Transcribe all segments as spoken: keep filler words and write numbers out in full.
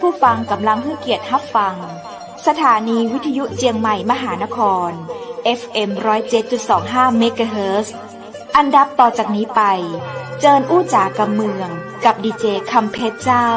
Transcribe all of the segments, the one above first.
ผู้ฟังก๋ำลังหื้อเกียรติฮับฟัง สถานีวิทยุเจียงใหม่มหานคร เอฟเอ็ม ร้อยเจ็ดจุดสองห้า เมกะเฮิรตซ์ อันดับต่อจากนี้ไป เจิญอู้จ๋ากำเมือง กับดีเจคำเพชรเจ้า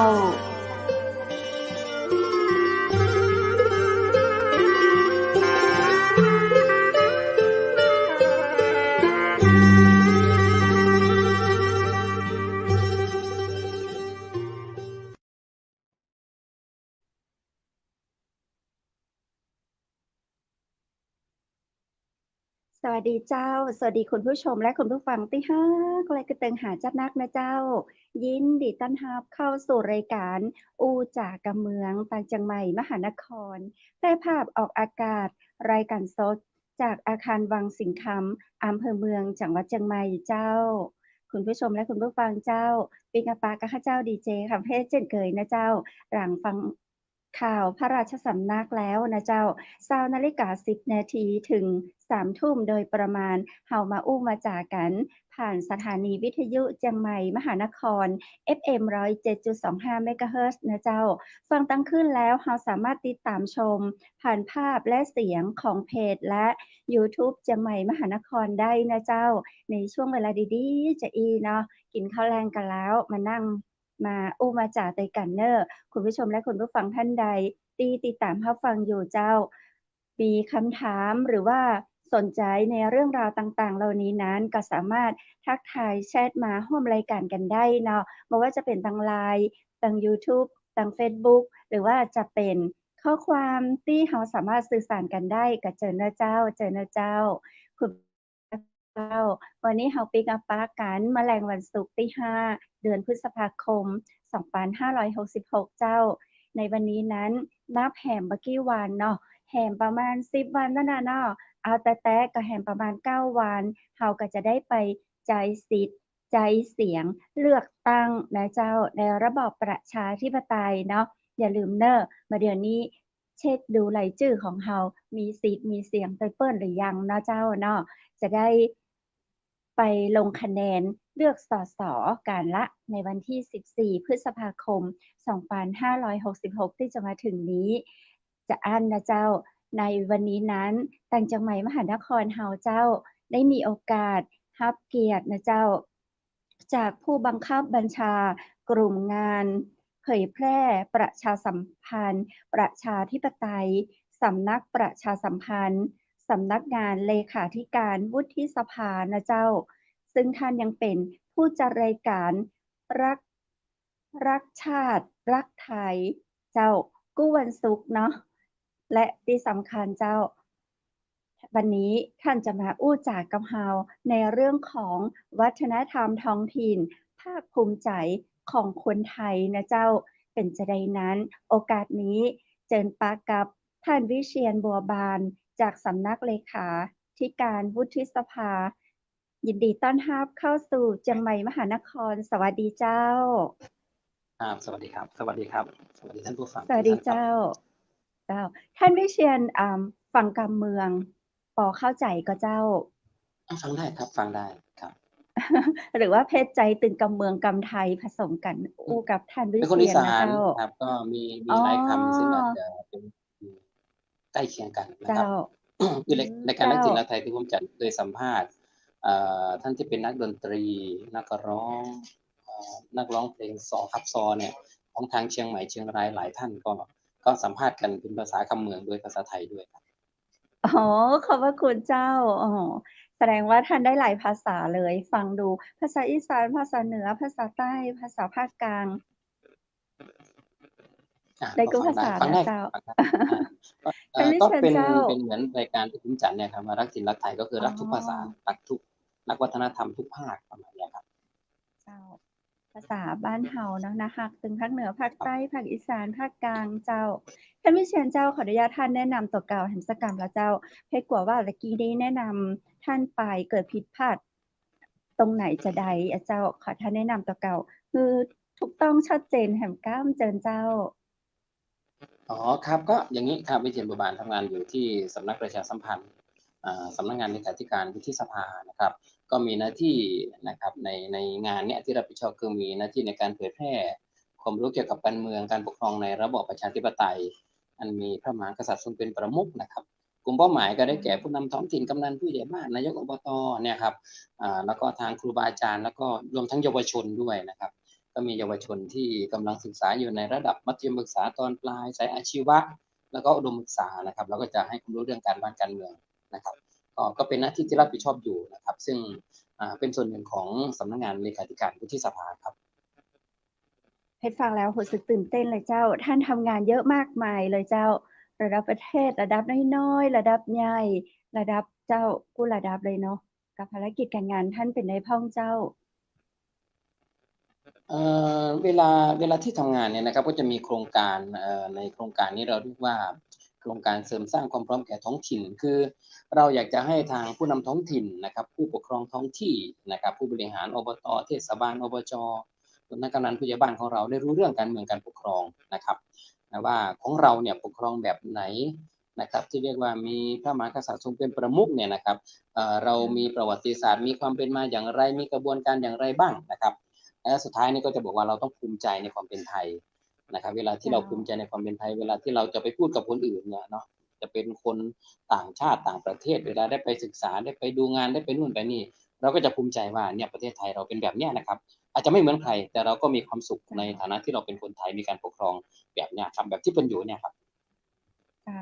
สวัสดีเจ้า สวัสดีคุณผู้ชมและคุณผู้ฟังตี้ฮัก และก็เติงหาจ๊าดนักนะเจ้า ยินดีต้อนฮับเข้าสู่รายก๋านอู้จ๋ากำเมือง ตางเจียงใหม่มหานคร แพร่ภาพออกอากาศรายก๋านสดจากอาคารวังสิงห์คำ อำเภอเมือง จังหวัดเจียงใหม่เจ้า คุณผู้ชมและคุณผู้ฟังเจ้า ปิ๊กมาปะกับข้าเจ้าดีเจคำเพชรเจ้นเกยนะเจ้า หลังฟัง ข่าวพระราชสำนักแล้วนะเจ้า ซาวนาฬิกาสิบนาทีเถิงสามทุ่มโดยประมาณ เฮามาอู้มาจ๋ากั๋น ผ่านสถานีวิทยุเจียงใหม่มหานคร เอฟเอ็ม ร้อยเจ็ดจุดสองห้า เมกะเฮิรตซ์นะเจ้า ฟังตังคลื่นแล้ว เฮาสามารถติดต๋ามชม ผ่านภาพและเสียงของเพจและยูทูบเจียงใหม่มหานครได้นะเจ้า ในช่วงเวลาดีๆ จะอี้เนาะ กิ๋นข้าวแลงกั๋นแล้ว มานั่ง มาอู้มาจ๋าตวยกั๋นเน่อ คุณผู้ชมและคุณผู้ฟังท่านใดตี้ติดต๋ามฮับฟังอยู่เจ้า มีกำถามหรือว่าสนใจ๋ในเรื่องราวต่างๆ เหล่านี้นั้น ก็สามารถทักทายแชทมาฮ่วมรายก๋านกั๋นได้เนาะ บ่ว่าจะเป๋นตางไลน์ ตางยูทูบ ตางเฟซบุ๊ก หรือว่าจะเป๋นข้อความตี้เฮาสามารถสื่อสารกั๋นได้ ก็เจิญเน่อเจ้า เจิญเน่อเจ้า คุณ เจ้า วันนี้เฮาปิ๊กมาปะกั๋น เมื่อแลงวันศุกร์ตี้ห้า เดือนพฤษภาคม สองปันห้าร้อยหกสิบหก เจ้า ในวันนี้นั้น นับแหมบ่ากี้วันเนาะ แหมประมาณสิบวันนั่นน่ะเนาะ เอาแต๊ๆ ก็แหมประมาณเก้าวัน เฮาก็จะได้ไปใจ๊สิทธิ์ใจ๊เสียงเลือกตั้งนะเจ้า ในระบอบประชาธิปไตยเนาะ อย่าลืมเน่อ บ่าเดี่ยวนี้ เช็คดูรายจื้อของเฮา มีสิทธิ์มีเสียงตวยเปิ้นหรือยังเนาะเจ้าเนาะ จะได้ไปลงคะแนนเลือก สส กั๋นละ ในวันตี้สิบสี่ พฤษภาคม สองปันห้าร้อยหกสิบหก ตี้จะมาเถิงนี้ จะอั้นนะเจ้า ในวันนี้นั้น ตางเจียงใหม่มหานครเฮาเจ้า ได้มีโอกาสฮับเกียรตินะเจ้า จากผู้บังคับบัญชากลุ่มงานเผยแพร่ประชาสัมพันธ์ประชาธิปไตย สำนักประชาสัมพันธ์ สำนักงานเลขาธิการวุฒิสภานะเจ้า ซึ่งท่านยังเป๋นผู้จัดรายก๋านรัก รักชาติ รักไทย เจ้า กู้วันศุกร์เนาะ และตี้สำคัญเจ้า วันนี้ท่านจะมาอู้จ๋ากับเฮาในเรื่องของวัฒนธรรมท้องถิ่น ภาคภูมิใจ๋ของคนไทยนะเจ้า เป๋นจาใดนั้น โอกาสนี้เจิญปะกับท่านวิเชียร บัวบาน จากสำนักเลขาธิการวุฒิสภา ยินดีต้อนฮับเข้าสู่เจียงใหม่มหานคร สวัสดีเจ้า ครับ สวัสดีครับ สวัสดีครับ สวัสดีท่านผู้ฟัง สวัสดีเจ้า เจ้า ท่านวิเชียร อ่า ฟังกำเมือง ปอเข้าใจ๋ก่อเจ้า อ่ะ ฟังได้ครับ ฟังได้ครับ หรือว่าเพชรใจ๊ตึงกำเมืองกำไทยผสมกั๋น อู้กับท่านวิเชียรนะเจ้า เป๋นคนอีสานครับ ก็มี มีหลายกำ ซึ่งอาจจะเป๋น ใก้เคียงกั๋นนะครับ เจ้า คือราย อืม รายก๋าน เจ้า รักถิ่นรักไทยตี้ผมจัดโดยสัมภาษณ์ เอ่อ ท่านตี้เป๋นนักดนตรี นักร้อง เอ่อ นักร้องเพลงซอครับซอเนี่ย ของตางเจียงใหม่เจียงรายหลายท่านก็ ก็สัมภาษณ์กั๋นเป๋นภาษากำเมืองด้วย ภาษาไทยด้วยครับ อ๋อ ขอบพระคุณเจ้า อ๋อ แสดงว่าท่านได้หลายภาษาเลย ฟังดู ภาษาอีสาน ภาษาเหนือ ภาษาใต้ ภาษาภาคกลาง อ่ะ ได้กู้ภาษา ฟังได้ นะเจ้า ฟังได้ อ่ะ ก็ เอ่อ ท่านวิเชียรเจ้า ก็เป๋น เป๋นเหมือนรายก๋านตี้ผมจัดเนี่ยครับ ว่ารักถิ่นรักไทย ก็คือรักทุกภาษา อ๋อ รักทุก รักวัฒนธรรมทุกภาค ประมาณเนี้ยครับ เจ้า ภาษาบ้านเฮาเนาะ น่าฮัก ตึงภาคเหนือ ภาคใต้ ภาคอีสาน ภาคกลางเจ้า ท่านวิเชียรเจ้า ขออนุญาตท่านแนะนำตั๋วเก่าแหมสักกำละเจ้า เพราะกั๋วว่าตะกี้ได้แนะนำท่านไป เกิดผิดพลาด ตรงไหนจาใดอะเจ้า ขอท่านแนะนำตั๋วเก่า คือถูกต้องชัดเจนแหมก้ำเจิญเจ้า อ๋อ ครับ ก็อย่างนี้ครับ วิเชียร บัวบาน ทำงานอยู่ที่สำนักประชาสัมพันธ์ อ่า สำนักงานเลขาธิการวุฒิสภานะครับ ก็มีหน้าที่นะครับ ใน ในงานเนี้ยที่รับผิดชอบคือมีหน้าที่ในการเผยแพร่ ความรู้เกี่ยวกับการเมือง การปกครองในระบอบประชาธิปไตย อันมีพระมหากษัตริย์ทรงเป็นประมุขนะครับ กลุ่มเป้าหมายก็ได้แก่ผู้นำท้องถิ่น กำนัน ผู้ใหญ่บ้าน นายก อบต เนี่ยครับ อ่า แล้วก็ทางครูบาอาจารย์ แล้วก็รวมทั้งเยาวชนด้วยนะครับ ก็มีเยาวชนที่กำลังศึกษาอยู่ในระดับมัธยมศึกษาตอนปลาย สายอาชีวะ แล้วก็อุดมศึกษานะครับ เราก็จะให้ความรู้เรื่องการบ้านการเมืองนะครับ ก็ ก็เป็นหน้าที่ที่รับผิดชอบอยู่นะครับ ซึ่ง อ่า เป็นส่วนหนึ่งของสำนักงานเลขาธิการวุฒิสภาครับ เพชรฟังแล้วรู้สึกตื่นเต้นเลยเจ้า ท่านทำงานเยอะมากมายเลยเจ้า ระดับประเทศ ระดับน้อยๆ ระดับใหญ่ ระดับเจ้า กู้ระดับเลยเนาะ กับภารกิจการงานท่านเป๋นไงพ่องเจ้า เอ่อ เวลา เวลาที่ทำงานเนี่ยนะครับ ก็จะมีโครงการ เอ่อ ในโครงการนี้เราเรียกว่าโครงการเสริมสร้างความพร้อมแก่ท้องถิ่น คือเราอยากจะให้ทางผู้นำท้องถิ่นนะครับ ผู้ปกครองท้องที่นะครับ ผู้บริหาร อบต เทศบาล อบจ รวมทั้งกำนันผู้ใหญ่บ้านของเราได้รู้เรื่องการเมืองการปกครองนะครับ นะว่าของเราเนี่ยปกครองแบบไหนนะครับ ที่เรียกว่ามีพระมหากษัตริย์ทรงเป็นประมุขเนี่ยนะครับ เอ่อ เรามีประวัติศาสตร์ มีความเป็นมาอย่างไร มีกระบวนการอย่างไรบ้างนะครับ และสุดท้ายนี่ก็จะบอกว่าเราต้องภูมิใจในความเป็นไทยนะครับ เวลาที่เรา เจ้า ภูมิใจในความเป็นไทย เวลาที่เราจะไปพูดกับคนอื่นเนี่ยเนาะ จะเป็นคนต่างชาติต่างประเทศ เวลาได้ไปศึกษา ได้ไปดูงาน ได้ไปนู่นไปนี่ เราก็จะภูมิใจว่าเนี่ยประเทศไทยเราเป็นแบบเนี้ยนะครับ อาจจะไม่เหมือนใคร แต่เราก็มีความสุขในฐานะที่เราเป็นคนไทย มีการปกครองแบบเนี้ยครับ แบบที่เป็นอยู่เนี่ยครับ เจ้า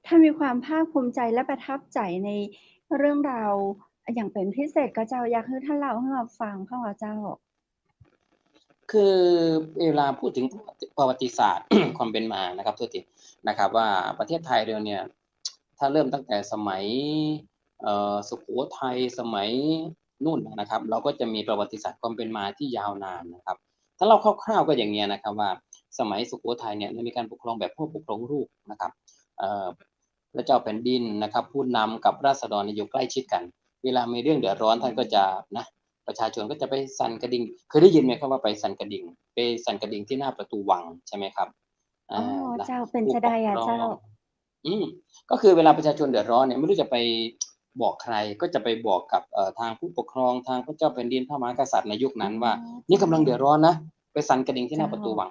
ท่านมีความภาคภูมิใจและประทับใจ๋ในเรื่องราวอย่างเป๋นพิเศษก่อเจ้า อยากหื้อท่านเล่าหื้อฟังพ่องก่อเจ้า คือเวลาพูดถึงประวัติศาสตร์ ความเป็นมานะครับ โทษทีนะครับ ว่าประเทศไทยเราเนี่ย ถ้าเริ่มตั้งแต่สมัย เอ่อ สุโขทัย สมัยนู่นนะครับ เราก็จะมีประวัติศาสตร์ความเป็นมาที่ยาวนานนะครับ ถ้าเล่าคร่าวๆก็อย่างเงี้ยนะครับ ว่าสมัยสุโขทัยเนี่ยมีการปกครองแบบพวกปกครองลูกนะครับ เอ่อ พระเจ้าแผ่นดินนะครับ ผู้นำกับราษฎรเนี่ยอยู่ใกล้ชิดกัน เวลามีเรื่องเดือดร้อนท่านก็จะนะ ประชาชนก็จะไปสั่นกระดิ่ง เคยได้ยินไหมครับว่าไปสั่นกระดิ่ง ไปสั่นกระดิ่งที่หน้าประตูวังใช่ไหมครับ อ๋อ อ่า นะ เจ้า เป๋นจาใดอะเจ้า ผู้ปกครอง อืม ก็คือเวลาประชาชนเดือดร้อนเนี่ย ไม่รู้จะไปบอกใคร ก็จะไปบอกกับ เอ่อ ทางผู้ปกครอง ทางพระเจ้าแผ่นดิน พระมหากษัตริย์ในยุคนั้นว่า อ๋อ นี่กำลังเดือดร้อนนะ ไปสั่นกระดิ่งที่หน้าประตูวัง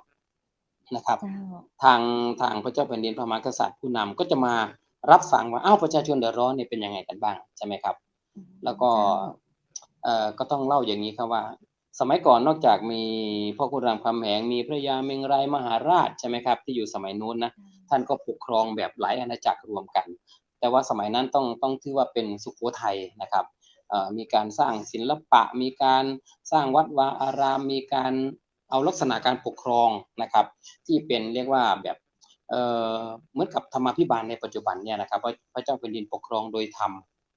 นะครับ เจ้า ทาง ทางพระเจ้าแผ่นดินพระมหากษัตริย์ผู้นำก็จะมารับฟังว่า อ้าว ประชาชนเดือดร้อนเนี่ยเป็นยังไงกันบ้าง ใช่ไหมครับ อืม แล้วก็ เจ้า เอ่อ ก็ต้องเล่าอย่างนี้ครับว่า สมัยก่อนนอกจากมีพ่อขุนรามคำแหง มีพระยาเมงรายมหาราช ใช่ไหมครับ ที่อยู่สมัยนู้นนะ อืม ท่านก็ปกครองแบบหลายอาณาจักรรวมกัน แต่ว่าสมัยนั้นต้อง ต้องถือว่าเป็นสุโขทัยนะครับ เอ่อ มีการสร้างศิลปะ มีการสร้างวัดวาอาราม มีการ เอาลักษณะการปกครองนะครับ ที่เป็นเรียกว่าแบบ เอ่อ เหมือนกับธรรมาภิบาลในปัจจุบันเนี่ยนะครับ ว่าพระเจ้าแผ่นดินปกครองโดยธรรม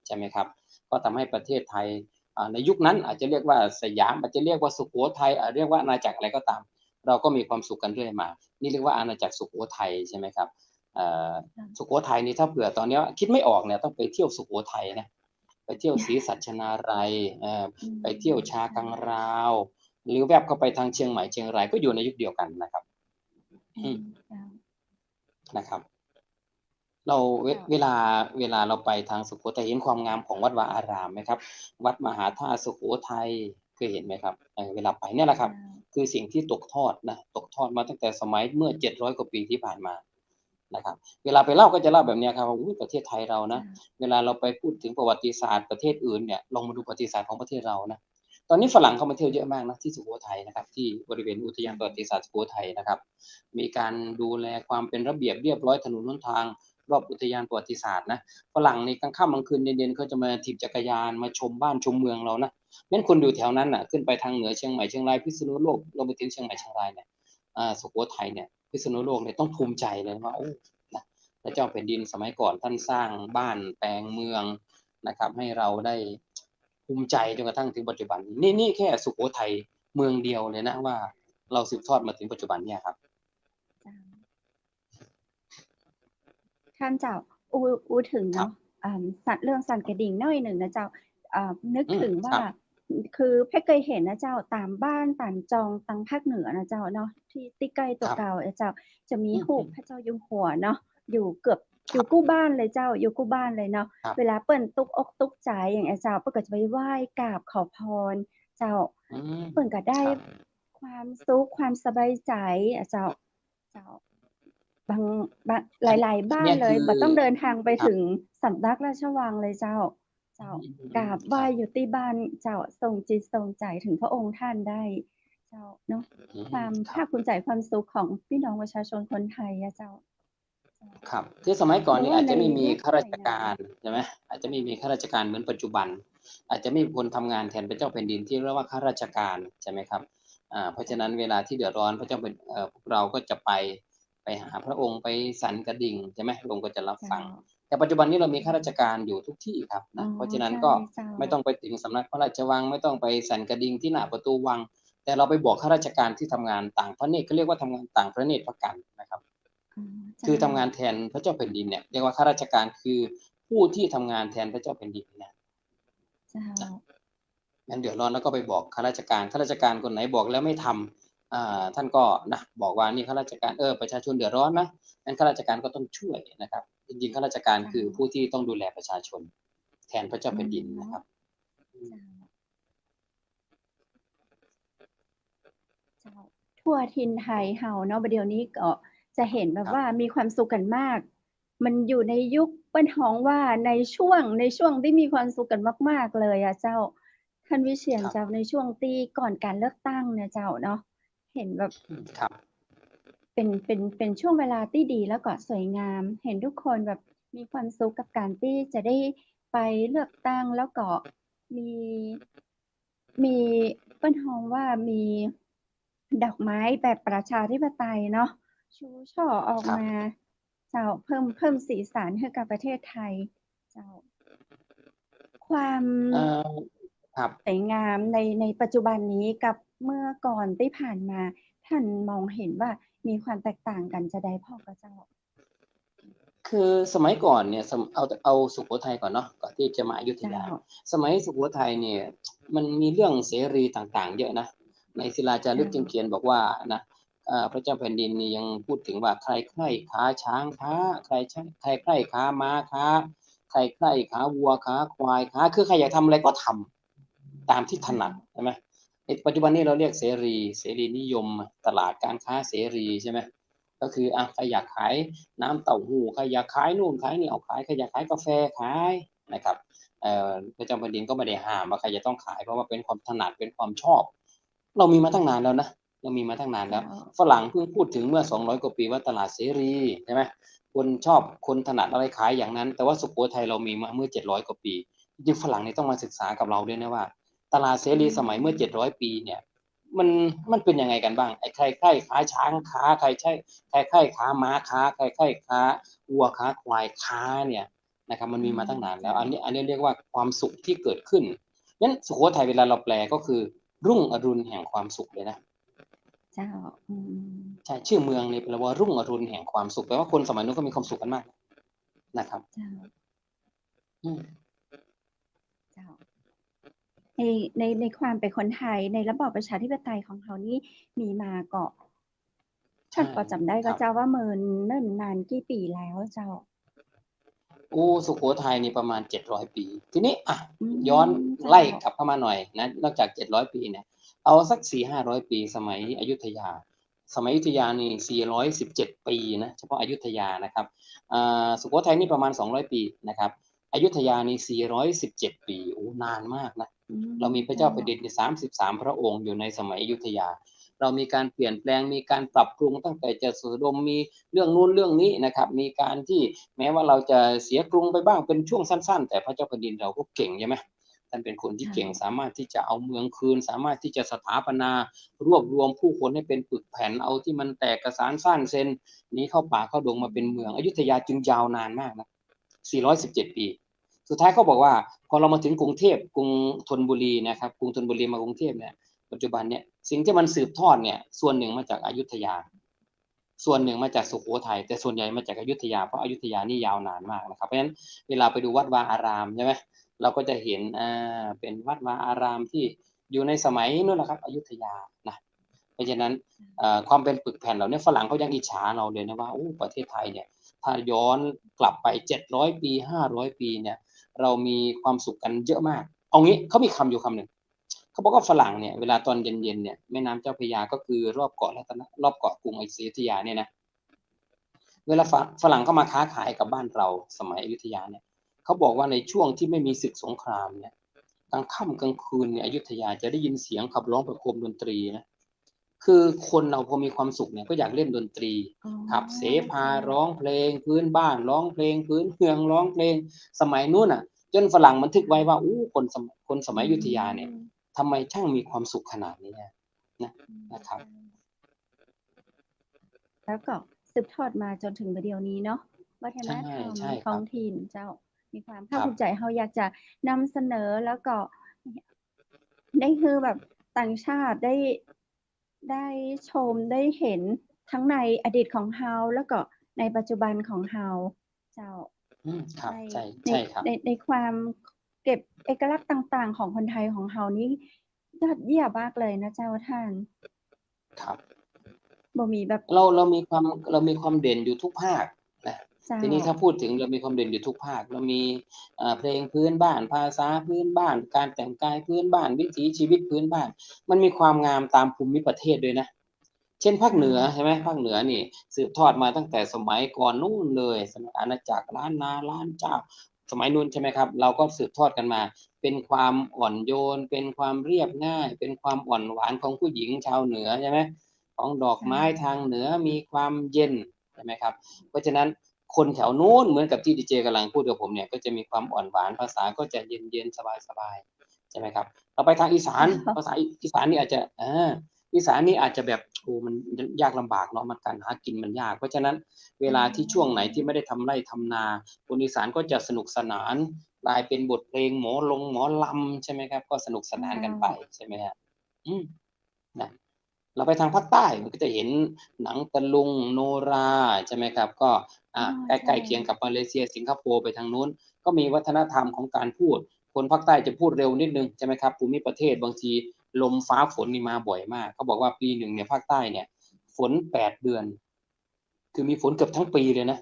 ใช่ไหมครับ ก็ทำให้ประเทศไทย อ่า ในยุคนั้นอาจจะเรียกว่าสยาม อาจจะเรียกว่าสุโขทัย อ่า เรียกว่าอาณาจักรอะไรก็ตาม เราก็มีความสุขกันเรื่อยมา นี่เรียกว่าอาณาจักรสุโขทัยใช่ไหมครับ เอ่อ ค่ะ สุโขทัยนี่ถ้าเผื่อตอนเนี้ยคิดไม่ออกเนี่ยต้องไปเที่ยวสุโขทัยนะ ไปเที่ยวศรีสัชนาลัย เอ่อ อืม ไปเที่ยวชากังราว หรือแวบเข้าไปทางเชียงใหม่เชียงรายก็อยู่ในยุคเดียวกันนะครับ อืม อืม เจ้า นะครับ เราเว เจ้า เวลา เวลาเราไปทางสุโขทัยเห็นความงามของวัดวาอารามไหมครับ วัดมหาธาตุสุโขทัย เคยเห็นไหมครับ เอ่อ เวลาไปเนี่ยแหละครับ เจ้า คือสิ่งที่ตกทอดนะ ตกทอดมาตั้งแต่สมัยเมื่อเจ็ดร้อยกว่าปีที่ผ่านมา นะครับ เวลาไปเล่าก็จะเล่าแบบเนี้ยครับ ว่า อุ๊ย ประเทศไทยเรานะ ค่ะ เวลาเราไปพูดถึงประวัติศาสตร์ประเทศอื่นเนี่ย ลองมาดูประวัติศาสตร์ของประเทศเรานะ ตอนนี้ฝรั่งเข้ามาเที่ยวเยอะมากนะ ที่สุโขทัยนะครับ ที่บริเวณอุทยานประวัติศาสตร์สุโขทัยนะครับ มีการดูแลความเป็นระเบียบเรียบร้อย ถนนหนทางรอบอุทยานประวัติศาสตร์นะ ฝรั่งนี่กลางค่ำกลางคืนเย็นๆ เขาจะมาถีบจักรยานมาชมบ้านชมเมืองเรานะ งั้นคนอยู่แถวนั้นน่ะ ขึ้นไปทางเหนือเชียงใหม่เชียงราย พิษณุโลก รวมไปถึงเชียงใหม่เชียงรายเนี่ย อ่า สุโขทัยเนี่ย พิษณุโลกเนี่ยต้องภูมิใจเลยว่า โอ้ นะ พระเจ้าแผ่นดินสมัยก่อนท่านสร้างบ้านแปลงเมืองนะครับ ให้เราได้ภูมิใจจนกระทั่งถึงปัจจุบัน นี่ นี่แค่สุโขทัยเมืองเดียวเลยนะ ว่าเราสืบทอดมาถึงปัจจุบันเนี่ยครับ เจ้า ท่านเจ้า อู้ อู้ถึง ครับ เนาะ อ่า สั่น เรื่องสั่นกระดิ่งหน้อยนึ่งนะเจ้า อ่า นึก อืม ถึงว่า ครับ คือเพชรเคยเห็นนะเจ้า ต๋ามบ้านต๋ามจองตางภาคเหนือนะเจ้าเนาะ ตี้ ตี้ใก้ตั๋ว ครับ เก่านะเจ้า จะมี อืม ฮูป อืม พระเจ้าอยู่หัวเนาะ อยู่เกือบ ครับ อยู่กู้บ้านเลยเจ้า อยู่กู้บ้านเลยเนาะ ครับ เวลาเปิ้นตุ๊กอกตุ๊กใจ๋อย่างเนี้ยเจ้า เปิ้นก็จะไปไหว้กราบขอพรเจ้า อืม เปิ้นก็ได้ ครับ ความสุข ความสบายใจ๋ อะเจ้า เจ้า บาง บาง หลายๆ บ้านเลย อันเนี้ยคือ บ่ต้องเดินทางไป ครับ ถึงสำนักราชวังเลยเจ้า เจ้า อืม กราบไหว้ ครับ อยู่ตี้บ้านเจ้า ส่งจิตส่งใจ๋ถึงพระองค์ท่านได้เจ้าเนาะ อืม ความ ครับ ภาคภูมิใจ๋ ความสุขของพี่น้องประชาชนคนไทยอะเจ้า ครับ คือสมัยก่อนนี่ เพราะว่า อาจจะไม่มี ในยุค ข้าราชการ สมัยนั้น ใช่ไหม อาจจะไม่มีข้าราชการเหมือนปัจจุบัน อาจจะไม่มีคนทำงานแทนพระเจ้าแผ่นดินที่เรียกว่าข้าราชการ ใช่ไหมครับ อ่า เพราะฉะนั้นเวลาที่เดือดร้อนพระเจ้าแผ่น เอ่อ พวกเราก็จะไป ไปหาพระองค์ ไปสั่นกระดิ่ง ใช่ไหม พระองค์ก็จะรับฟัง เจ้า แต่ปัจจุบันนี้เรามีข้าราชการอยู่ทุกที่ครับนะ อ๋อ เพราะฉะนั้นก็ ใช่เจ้า ไม่ต้องไปถึงสำนักพระราชวัง ไม่ต้องไปสั่นกระดิ่งที่หน้าประตูวัง แต่เราไปบอกข้าราชการที่ทำงานต่างพระเนตร เขาเรียกว่าทำงานต่างพระเนตรพระกันนะครับ อ๋อ เจ้า คือทำงานแทนพระเจ้าแผ่นดินเนี่ย เรียกว่าข้าราชการคือผู้ที่ทำงานแทนพระเจ้าแผ่นดินนะ เจ้า นะ งั้นเดือดร้อนแล้วก็ไปบอกข้าราชการ ข้าราชการคนไหนบอกแล้วไม่ทำ อ่า ท่านก็นะ บอกว่านี่ข้าราชการ เออ ประชาชนเดือดร้อนนะ งั้นข้าราชการก็ต้องช่วยนะครับ จริงๆ ข้าราชการ เจ้า คือผู้ที่ต้องดูแลประชาชน แทนพระเจ้าแผ่นดินนะครับ อืม เจ้า เจ้า ทั่วถิ่นไทยเฮาเนาะ บ่าเดี่ยวนี้ก็จะเห็นแบบ ครับ ว่ามีความสุขกั๋นมาก มันอยู่ในยุค เปิ้นฮ้องว่าในช่วง ในช่วงตี้มีความสุขกั๋นมากๆ เลยอะเจ้า ท่านวิเชียร ครับ เจ้า ในช่วงตี้ก่อนก๋านเลือกตั้งเนี่ยเจ้าเนาะ เห็นแบบ อืม ครับ เป๋น เป๋น เป๋นช่วงเวลาตี้ดีแล้วก็สวยงาม เห็นทุกคนแบบมีความสุขกับก๋านตี้จะได้ไปเลือกตั้ง แล้วก็มี มี เปิ้นฮ้องว่ามีดอกไม้แบบประชาธิปไตยเนาะ ชูช่อออกมา ครับ เจ้า เพิ่ม เพิ่มสีสันหื้อกับประเทศไทย เจ้า ความ เอ่อ ครับ สวยงามใน ในปัจจุบันนี้กับเมื่อก่อนตี้ผ่านมา ท่านมองเห็นว่ามีความแตกต่างกั๋นจาใดพ่องกาเจ้า คือสมัยก่อนเนี่ย สม- เอา เอาสุโขทัยก่อนเนาะ ก่อนที่จะมาอยุธยา เจ้า สมัยสุโขทัยเนี่ย มันมีเรื่องเสรีต่างๆ เยอะนะ ในศิลาจารึก เจ้า ยังเขียนบอกว่านะ เอ่อ พระเจ้าแผ่นดินนี่ยังพูดถึงว่า ใครใคร่ขาช้างขา ใครใคร่ ใครใคร่ขาม้าขา ใครใคร่ขาวัวขาควายขา คือใครอยากทำอะไรก็ทำตามที่ถนัด ใช่ไหม ในปัจจุบันนี้เราเรียกเสรี เสรีนิยม ตลาดการค้าเสรีใช่ไหม ก็คือ อ่ะ ใครอยากขายน้ำเต้าหู้ ใครอยากขายนู่นขายนี่ เอาขาย ใครอยากขายกาแฟขายนะครับ เอ่อ พระเจ้าแผ่นดินก็ไม่ได้ห้ามว่าใครจะต้องขาย เพราะว่าเป็นความถนัด เป็นความชอบ เรามีมาตั้งนานแล้วนะ เรามีมาตั้งนานแล้ว เจ้า ฝรั่งเพิ่งพูดถึงเมื่อสองร้อยกว่าปีว่าตลาดเสรีใช่ไหม คนชอบ คนถนัดอะไรขายอย่างนั้น แต่ว่าสุโขทัยเรามีมาเมื่อเจ็ดร้อยกว่าปี จริงๆ ฝรั่งนี่ต้องมาศึกษากับเราด้วยนะว่า ตลาดเสรี อืม สมัยเมื่อเจ็ดร้อยปีเนี่ย มัน มันเป็นยังไงกันบ้าง ไอ้ใครใคร่ขาช้างขา ใครใคร่ ใครใคร่ขาม้าขา ใครใคร่ขาวัวขาควายขาเนี่ยนะครับ มันมีมาตั้งนานแล้ว เจ้า อันนี้ อันนี้เรียกว่าความสุขที่เกิดขึ้น งั้นสุโขทัยเวลาเราแปลก็คือรุ่งอรุณแห่งความสุขเลยนะ เจ้า อืม ใช่ ชื่อเมืองนี่แปลว่ารุ่งอรุณแห่งความสุข แปลว่าคนสมัยนู้นก็มีความสุขกันมากนะครับ เจ้า อืม เจ้า ใน ใน ในความเป๋นคนไทย ในระบอบประชาธิปไตยของเฮานี่มีมาก็ ใช่ ท่านปอจ๋ำได้ก่อ ครับ เจ้า ว่าเมินเนิ่นนานกี่ปี๋แล้วเจ้า โอ้ สุโขทัยนี่ประมาณเจ็ดร้อยปี๋ ทีนี้ อ่ะ อืม ย้อน เจ้า ไล่กลับเข้ามาหน่อยนะ นอกจากเจ็ดร้อยปี๋เนี่ย เอาสักสี่ห้าร้อยปี๋ สมัยอยุธยา สมัยอยุธยานี่สี่ร้อยสิบเจ็ดปี๋นะ เฉพาะอยุธยานะครับ อ่า สุโขทัยนี่ประมาณสองร้อยปี๋นะครับ อยุธยานี่สี่ร้อยสิบเจ็ดปี๋ โอ้ นานมากนะ อืม เรามีพระเจ้าแผ่นดินนี่สามสิบสามพระองค์อยู่ในสมัยอยุธยา เรามีการเปลี่ยนแปลง มีการปรับปรุงตั้งแต่เจตุโสดม มีเรื่องนู้นเรื่องนี้นะครับ มีการที่แม้ว่าเราจะเสียกรุงไปบ้างเป็นช่วงสั้นๆ แต่พระเจ้าแผ่นดินเราก็เก่งใช่ไหม ท่านเป็นคนที่เก่ง ค่ะ สามารถที่จะเอาเมืองคืน สามารถที่จะสถาปนารวบรวมผู้คนให้เป็นปึกแผ่น เอาที่มันแตกกระสานซ่านเซน หนีเข้าป่าเข้าดงมาเป็นเมือง อยุธยาจึงยาวนานมากนะ สี่ร้อยสิบเจ็ดปี๋ สุดท้ายเขาบอกว่า พอเรามาถึงกรุงเทพฯ กรุงธนบุรีนะครับ กรุงธนบุรีมากรุงเทพฯเนี่ย ปัจจุบันเนี่ย สิ่งที่มันสืบทอดเนี่ย ส่วนหนึ่งมาจากอยุธยา ส่วนหนึ่งมาจากสุโขทัย แต่ส่วนใหญ่มาจากอยุธยา เพราะอยุธยานี่ยาวนานมากนะครับ เพราะฉะนั้นเวลาไปดูวัดวาอารามใช่ไหม เราก็จะเห็น อ่า เป็นวัดวาอารามที่อยู่ในสมัยนู้นนะครับ อยุธยานะ เพราะฉะนั้น เอ่อ ความเป็นปึกแผ่นเหล่านี้ฝรั่งเขายังอิจฉาเราเลยนะว่า โอ้ ประเทศไทยเนี่ย ถ้าย้อนกลับไปเจ็ดร้อยปี๋ ห้าร้อยปี๋เนี่ย เรามีความสุขกันเยอะมาก เอางี้ เขามีคำอยู่คำหนึ่ง เขาบอกว่าฝรั่งเนี่ย เวลาตอนเย็นๆเนี่ย แม่น้ำเจ้าพระยาก็คือรอบเกาะรัตน รอบเกาะกรุงศรีอยุธยาเนี่ยนะ เวลาฝ- ฝรั่งเข้ามาค้าขายกับบ้านเราสมัยอยุธยาเนี่ย เขาบอกว่าในช่วงที่ไม่มีศึกสงครามเนี่ย กลางค่ำกลางคืนเนี่ย อยุธยาจะได้ยินเสียงขับร้องประโคมดนตรีนะ คือคนเราพอมีความสุขเนี่ยก็อยากเล่นดนตรี อ๋อ ขับเสภา ค่ะ ร้องเพลงพื้นบ้าน ร้องเพลงพื้นเมือง ร้องเพลงสมัยนู้นน่ะ จนฝรั่งบันทึกไว้ว่า อู้ คนสม- คนสมัยอยุธยาเนี่ย อืม ทำไมช่างมีความสุขขนาดนี้นะ อืม นะครับ แล้วก็สืบทอดมาจนถึงปัจจุบันนี้เนาะ วัฒนธรรม ใช่ ใช่ครับ ท้องถิ่นเจ้า มีความภาค ครับ ภูมิใจ เฮาอยากจะนำเสนอ แล้วก็ได้หื้อแบบต่างชาติได้ ได้ชม ได้เห็นทั้งในอดีตของเฮา แล้วก็ในปัจจุบันของเฮา เจ้า อืม ครับ ใน ใช่ ใน ใช่ครับ ใน ในความเก็บเอกลักษณ์ต่างๆ ของคนไทยของเฮานี่ยอดเยี่ยมมากเลยนะเจ้าท่าน ครับ บ่มีแบบ เรา เรามีความ เรามีความเด่นอยู่ทุกภาคนะ เจ้า ทีนี้ถ้าพูดถึงเรามีความเด่นอยู่ทุกภาค เรามี เอ่อ เพลงพื้นบ้าน ภาษาพื้นบ้าน การแต่งกายพื้นบ้าน วิถีชีวิตพื้นบ้าน มันมีความงามตามภูมิประเทศด้วยนะ เช่นภาคเหนือ ค่ะ ใช่ไหม ภาคเหนือนี่สืบทอดมาตั้งแต่สมัยก่อนนู่นเลย สมัยอาณาจักรล้านนาล้านเจ้า สมัยนู้นใช่ไหมครับ เราก็สืบทอดกันมา เป็นความอ่อนโยน เป็นความเรียบง่าย เป็นความอ่อนหวานของผู้หญิงชาวเหนือใช่ไหม ของดอกไม้ ใช่ ทางเหนือมีความเย็นใช่ไหมครับ เพราะฉะนั้นคนแถวนู้นเหมือนกับที่ดีเจกำลังพูดกับผมเนี่ย ก็จะมีความอ่อนหวาน ภาษาก็จะเย็นๆ สบายๆ ใช่ไหมครับ ต่อไปทางอีสาน ภาษาอีสานนี่อาจจะ อ่า อีสานนี่อาจจะแบบ โอ้ มันยากลำบากเนาะ มันการหากินมันยาก เพราะฉะนั้นเวลาที่ช่วงไหนที่ไม่ได้ทำไร่ทำนา คนอีสานก็จะสนุกสนาน กลายเป็นบทเพลงหมอลงหมอลำใช่ไหมครับ ก็สนุกสนานกันไป อ่า ใช่ไหมฮะ อืม นะ เราไปทางภาคใต้มันก็จะเห็นหนังตะลุง โนรา ใช่ไหมครับ ก็ อ่า อ๋อ ใกล้ๆ ใช่ เคียงกับมาเลเซีย สิงคโปร์ ไปทางนู้น ก็มีวัฒนธรรมของการพูด คนภาคใต้จะพูดเร็วนิดนึงใช่ไหมครับ ภูมิประเทศบางทีลมฟ้าฝนนี่มาบ่อยมาก เขาบอกว่าปีหนึ่งเนี่ยภาคใต้เนี่ยฝนแปดเดือน คือมีฝนเกือบทั้งปีเลยนะ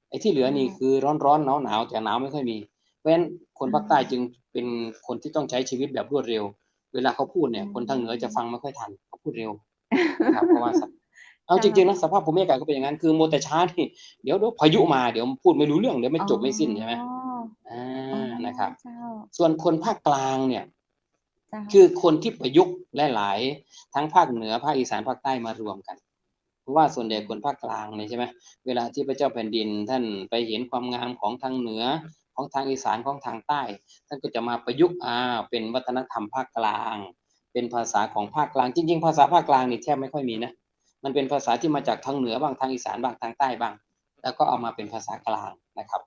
ไอ้ที่เหลือนี่ อืม คือร้อนๆ หนาวๆ แต่หนาวไม่ค่อยมี เพราะฉะนั้นคนภาคใต้ อ่า จึงเป็นคนที่ต้องใช้ชีวิตแบบรวดเร็ว เวลาเขาพูดเนี่ย อืม คนทางเหนือจะฟังไม่ค่อยทัน เขาพูดเร็วนะครับ เพราะว่าส- เอา เจ้า จริงๆ นะ สภาพภูมิอากาศก็เป็นอย่างนั้น คือมัวแต่ช้านี่ เดี๋ยว เดี๋ยวพายุมา เดี๋ยวพูดไม่รู้เรื่อง เดี๋ยวไม่จบไม่สิ้นใช่ไหม อ๋อ อ่า อ๋อ นะครับ เจ้า ส่วนคนภาคกลางเนี่ย เจ้า คือคนที่ประยุกต์หลายๆ ทั้งภาคเหนือ ภาคอีสาน ภาคใต้มารวมกัน เพราะว่าส่วนใหญ่คนภาคกลางเนี่ยใช่ไหม เวลาที่พระเจ้าแผ่นดินท่านไปเห็นความงามของทางเหนือ ของทางอีสาน ของทางใต้ ท่านก็จะมาประยุกต์ อ่า เป็นวัฒนธรรมภาคกลาง เป็นภาษาของภาคกลาง จริงๆ ภาษาภาคกลางนี่แทบไม่ค่อยมีนะ มันเป็นภาษาที่มาจากทางเหนือบ้าง ทางอีสานบ้าง ทางใต้บ้าง แล้วก็เอามาเป็นภาษากลางนะครับ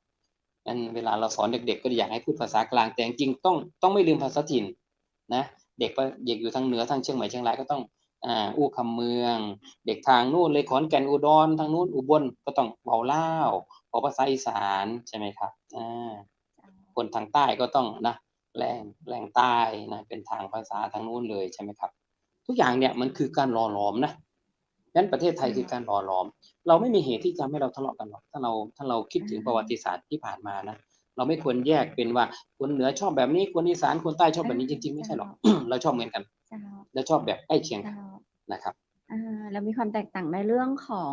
นั้นเวลาเราสอนเด็กๆ ก็อยากให้พูดภาษากลาง แต่จริงๆ ต้อง ต้องไม่ลืมภาษาถิ่นนะ เด็กปะ- เด็กอยู่ทางเหนือ ทางเชียงใหม่ เชียงราย ก็ต้อง อ่า อู้คำเมือง เด็กทางนู่นเลย ขอนแก่น อุดร ทางนู้น อุบล ก็ต้องเว้าลาว เว้าภาษาอีสาน ใช่ไหมครับ อ่า คนทางใต้ก็ต้องนะ แหล่ง แหล่งใต้นะ เป็นทางภาษาทางนู้นเลย ใช่ไหมครับ ทุกอย่างเนี่ยมันคือการหล่อหลอมนะ นั้นประเทศไทยคือการหล่อหลอม เราไม่มีเหตุที่จะทำให้เราทะเลาะกันหรอก ถ้าเรา ถ้าเราคิดถึงประวัติศาสตร์ที่ผ่านมานะ เราไม่ควรแยกเป็นว่าคนเหนือชอบแบบนี้ คนอีสาน คนใต้ชอบแบบนี้ จริงๆ ไม่ใช่หรอก เราชอบเหมือนกัน เราชอบแบบใกล้เคียงกันนะครับ อ่า เรามีความแตกต่างในเรื่องของ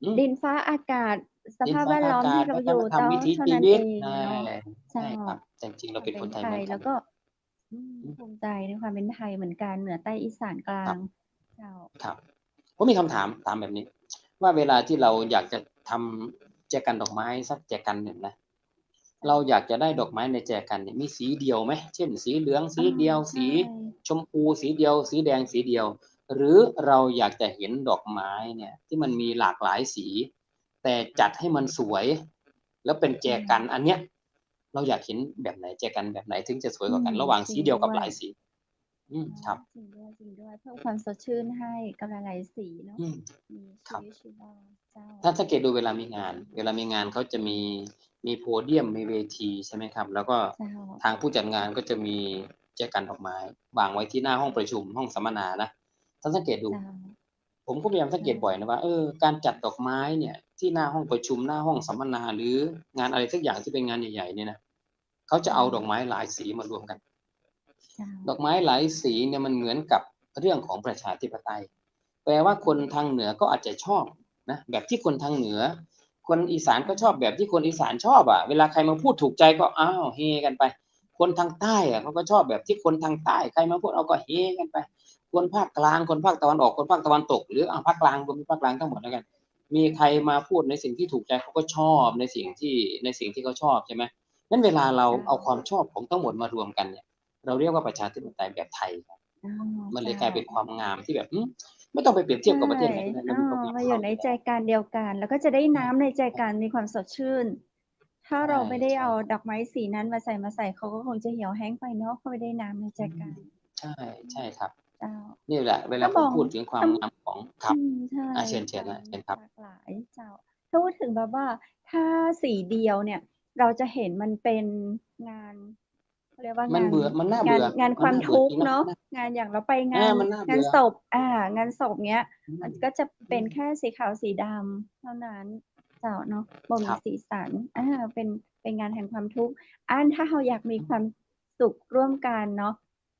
อืม ดินฟ้าอากาศ สภาพแวดล้อมที่เราอยู่ วัฒนธรรม วิถีชีวิต เท่านั้นเองเนาะ ใช่ ใช่ครับ แต่จริงๆ เราเป็นคนไทยเหมือนกัน แล้วก็ อืม ภูมิใจในความเป็นไทยเหมือนกัน เหนือใต้อีสานกลาง ครับ เจ้า ครับ ผมมีคำถาม ถามแบบนี้ ว่าเวลาที่เราอยากจะทำแจกันดอกไม้สักแจกันหนึ่งนะ เราอยากจะได้ดอกไม้ในแจกันเนี่ย มีสีเดียวไหม เช่น สีเหลืองสีเดียว อ๋อ ใช่ สีชมพูสีเดียว สีแดงสีเดียว หรือเราอยากจะเห็นดอกไม้เนี่ยที่มันมีหลากหลายสี แต่จัดให้มันสวย แล้วเป็นแจกัน อืม อันเนี้ย เราอยากเห็นแบบไหน แจกันแบบไหนถึงจะสวยกว่ากัน อืม ระหว่างสีเดียวกับหลายสี อืม ครับ จริงด้วย จริงด้วย เพิ่มความสดชื่นให้กับหลายๆ สีเนาะ อืม มีชีวิตชีวา เจ้า ถ้าสังเกตดูเวลามีงาน เวลามีงานเขาจะมี มีโพเดียม มีเวทีใช่ไหมครับ แล้วก็ เจ้า ทางผู้จัดงานก็จะมีแจกันดอกไม้วางไว้ที่หน้าห้องประชุม ห้องสัมมนานะ ท่านสังเกตดู เจ้า ผมก็พยายามสังเกตบ่อยนะว่า เออ การจัดดอกไม้เนี่ย ที่หน้าห้องประชุม หน้าห้องสัมมนา หรืองานอะไรสักอย่างที่เป็นงานใหญ่ๆ เนี่ยนะ เขาจะเอาดอกไม้หลายสีมารวมกัน เจ้า ดอกไม้หลายสีเนี่ยมันเหมือนกับเรื่องของประชาธิปไตย แปลว่าคนทางเหนือก็อาจจะชอบนะ แบบที่คนทางเหนือ คนอีสานก็ชอบแบบที่คนอีสานชอบอะ เวลาใครมาพูดถูกใจก็ อ้าว เฮกันไป คนทางใต้อะเขาก็ชอบแบบที่คนทางใต้ ใครมาพูด เอา ก็เฮกันไป คนภาคกลาง คนภาคตะวันออก คนภาคตะวันตก หรือ อ่ะ ภาคกลาง รวมเป็นภาคกลางทั้งหมดแล้วกัน มีใครมาพูดในสิ่งที่ถูกใจ เขาก็ชอบในสิ่งที่ ในสิ่งที่เขาชอบใช่ไหม นั้นเวลาเราเอาความชอบของทั้งหมดมารวมกันเนี่ย เราเรียกว่าประชาธิปไตยแบบไทยครับ อ๋อ มันเลยกลายเป็นความงามที่แบบ หืม ไม่ต้องไปเปรียบเทียบกับประเทศไหนก็ได้ ใช่ มันมีความงาม อ๋อ มาอยู่ในใจกลางเดียวกัน แล้วก็จะได้น้ำในใจกลาง มีความสดชื่น ถ้าเราไม่ได้เอาดอกไม้สีนั้นมาใส่ มาใส่ เขาก็คงจะเหี่ยวแห้งไปเนาะ เขาไม่ได้น้ำในใจกลาง ใช่ ใช่ครับ เจ้า นี่แหละ เวลาผมพูดถึงความงามของ ครับ อืม ใช่ อ่ะ เชิญ เชิญนะ เชิญครับ หลากหลาย เจ้า ถ้าพูดถึงแบบว่า ถ้าสีเดียวเนี่ย เราจะเห็นมันเป็นงาน เขาเรียกว่างาน มันเบื่อ มันน่าเบื่อ งาน งานความทุกข์เนาะ มันน่าเบื่อจริงนะ งานอย่างเราไปงาน อ่า มันน่าเบื่อ งานศพ อ่า งานศพเนี้ย อืม มันก็จะเป็นแค่สีขาวสีดำเท่านั้น เจ้าเนาะ บ่มีสีสัน ครับ อ่า เป็น เป็นงานแห่งความทุกข์ อันถ้าเราอยากมีความสุขร่วมกันเนาะ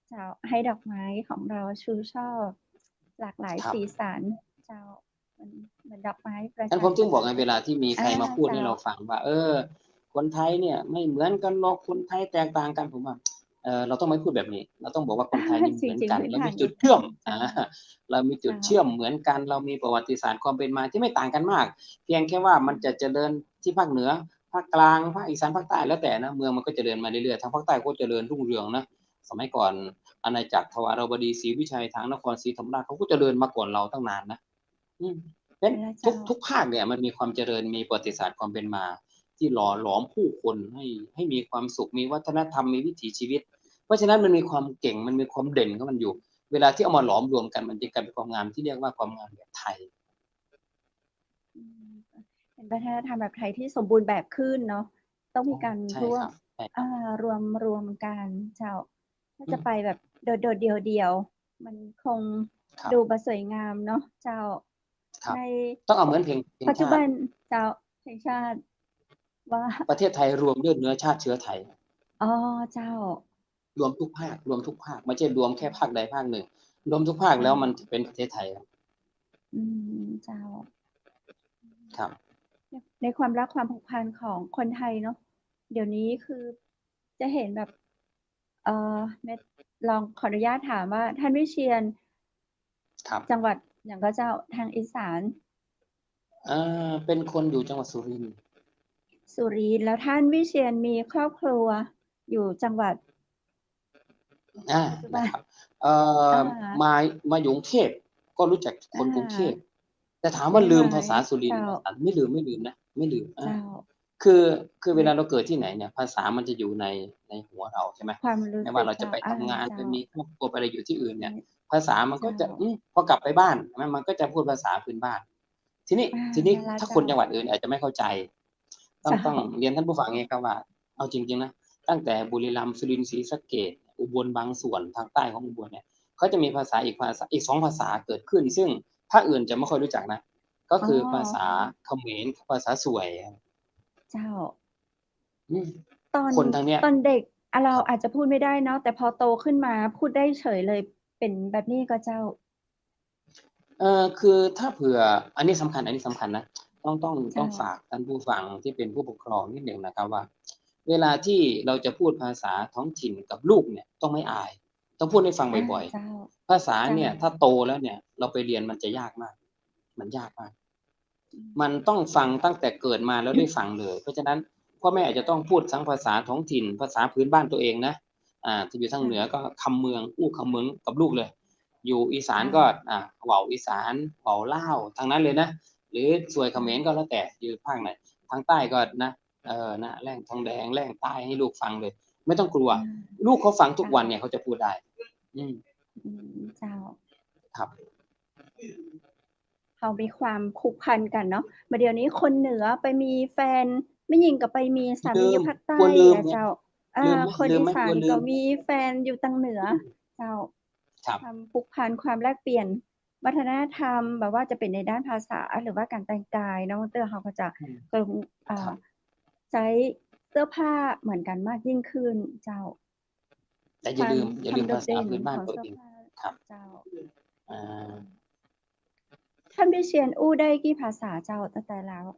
เจ้า ให้ดอกไม้ของเราชูช่อหลากหลายสีสัน ครับ เจ้า เหมือน เหมือนดอกไม้ประจำ นั้นผมจึงบอกไง เวลาที่มีใครมาพูดให้เราฟังว่า อ่า เจ้า เออ คนไทยเนี่ยไม่เหมือนกันหรอก คนไทยแตกต่างกัน ผมว่า เออ เราต้องไม่พูดแบบนี้ เราต้องบอกว่าคนไทยนี่เหมือนกัน จริงๆ เรามีจุดเชื่อม อ่า เรามีจุดเชื่อมเหมือนกัน เรามีประวัติศาสตร์ความเป็นมาที่ไม่ต่างกันมาก เพียงแค่ว่ามันจะเจริญที่ภาคเหนือ ภาคกลาง ภาคอีสาน ภาคใต้ แล้วแต่นะ เมืองมันก็เจริญมาเรื่อยๆ ทางภาคใต้ก็เจริญรุ่งเรืองนะ สมัยก่อนอาณาจักรทวารวดี ศรีวิชัย ทางนครศรีธรรมราช เขาก็เจริญมาก่อนเราตั้งนานนะ อืม เพราะฉะนั้นทุก ทุกภาคเนี่ยมันมีความเจริญ มีประวัติศาสตร์ความเป็นมาที่หล่อหลอมผู้คนให้ ให้มีความสุข มีวัฒนธรรม มีวิถีชีวิต เพราะฉะนั้นมันมีความเก่ง มันมีความเด่นของมันอยู่ เวลาที่เอามาหลอมรวมกัน มันจึงกลายเป็นความงามที่เรียกว่าความงามแบบไทย อืม เป็นวัฒนธรรมแบบไทยที่สมบูรณ์แบบขึ้นเนาะ ต้องมีการ อ๋อ ใช่ครับ รวบ ใช่ครับ อ่า รวม รวมกัน เจ้า ถ้าจะไปแบบโดดๆ เดี่ยวๆ มันคง ครับ ดูบ่สวยงามเนาะ เจ้า ครับ ใน ต้องเอาเหมือนเพลง เพลงชาติ ปัจจุบัน เจ้า เพลงชาติ ว่า ประเทศไทยรวมเลือดเนื้อชาติเชื้อไทย อ๋อ เจ้า รวมทุกภาค รวมทุกภาค ไม่ใช่รวมแค่ภาคใดภาคหนึ่ง รวมทุกภาคแล้วมันจะเป็นประเทศไทยครับ อืม เจ้า ครับ ในความรักความผูกพันของคนไทยเนาะ เดี๋ยวนี้คือจะเห็นแบบ เอ่อ เม็ด ลองขออนุญาตถามว่า ท่านวิเชียร ครับ จังหวัดหยังก็เจ้า ทางอีสาน เอ่อ เป็นคนอยู่จังหวัดสุรินทร์ สุรินทร์ แล้วท่านวิเชียรมีครอบครัวอยู่จังหวัด อ่า ปัจจุบัน นะครับ เอ่อ อ่า มา มาอยู่กรุงเทพก็รู้จักคนกรุงเทพ อ่า แต่ถามว่าลืมภาษาสุรินทร์ไหม เจ้า ไม่ลืม ไม่ลืมนะ ไม่ลืม อ่า เจ้า คือ คือ อืม เวลาเราเกิดที่ไหนเนี่ย ภาษามันจะอยู่ใน ในหัวเราใช่ไหม ความรู้สึก ไม่ว่าเราจะไปทำงาน เจ้า อ่า เจ้า ไปมีครอบครัว ไปอะไรอยู่ที่อื่นเนี่ย ใช่ ภาษามันก็จะ เจ้า อืม พอกลับไปบ้าน มัน มันก็จะพูดภาษาพื้นบ้าน ทีนี้ อ่า ทีนี้ นั่นแหละ ถ้าคน เจ้า จังหวัดอื่นอาจจะไม่เข้าใจ ต้อง เจ้า ต้องเรียนท่านผู้ฟังอย่างนี้ครับว่า เอาจริงๆ นะ ตั้งแต่บุรีรัมย์ สุรินทร์ ศรีสะเกษ อุบลบางส่วน ทางใต้ของอุบลเนี่ย เขาจะมีภาษาอีกภาษา อีกสองภาษาเกิดขึ้น ซึ่งภาคอื่นจะไม่ค่อยรู้จักนะ ก็คือ อ๋อ ภาษาเขมรกับภาษาส่วย เจ้า อืม ตอน คนทางเนี้ย ตอนเด็ก อ่ะ เรา ครับ อาจจะพูดไม่ได้เนาะ แต่พอโตขึ้นมาพูดได้เฉยเลย เป็นแบบนี้ก็เจ้า เอ่อ คือถ้าเผื่อ อันนี้สำคัญ อันนี้สำคัญนะ ต้อง ต้อง เจ้า ต้องฝากท่านผู้ฟังที่เป็นผู้ปกครองนิดหนึ่งนะครับว่า เวลาที่เราจะพูดภาษาท้องถิ่นกับลูกเนี่ย ต้องไม่อาย ต้องพูดให้ฟังบ่อยๆ อ่า เจ้า ภาษาเนี่ย เจ้า ถ้าโตแล้วเนี่ย เราไปเรียนมันจะยากมาก มันยากมาก อืม มันต้องฟังตั้งแต่เกิดมาแล้วได้ฟังเลย เพราะฉะนั้นพ่อแม่อาจจะต้องพูดทั้งภาษาท้องถิ่น ภาษาพื้นบ้านตัวเองนะ อ่า ถ้าอยู่ทางเหนือก็คำเมือง อู้คำเมืองกับลูกเลย อยู่อีสานก็ อ่า อ่า เว้าอีสาน เว้าลาว ทางนั้นเลยนะ หรือส่วยเขมรก็แล้วแต่ อยู่ภาคไหน ทางใต้ก็นะ เออ นะ แล่งทองแดง แล่งใต้ให้ลูกฟังเลย ไม่ต้องกลัว อ่า ลูกเขาฟังทุกวันเนี่ย เขาจะพูดได้ อืม อืม เจ้า ครับ เขามีความผูกพันกันเนาะ บ่าเดี๋ยวนี้คนเหนือไปมีแฟน แม่ญิงก็ไปมีสามีอยู่ภาคใต้ ลืม กลัวลืม อ่ะเจ้า อ่า ลืมไหม คนอีสาน ลืมไหม กลัวลืม ก็มีแฟนอยู่ตางเหนือ เจ้า ครับ ความผูกพัน ความแลกเปลี่ยนวัฒนธรรม แบบว่าจะเป็นในด้านภาษา หรือว่าการแต่งกายเนาะ บางเตื้อเขาก็จะ อืม เพิ่ม อ่า ครับ ใช้เสื้อผ้าเหมือนกันมากยิ่งขึ้น เจ้า แต่อย่าลืม ฟัง อย่าลืม ฟังโดดเด่น ภาษาพื้นบ้าน ของ ตัวเอง เจ้าค่ะ ครับ เจ้า อ่า ท่านวิเชียรอู้ได้กี่ภาษาเจ้าตั้งแต่แล้ว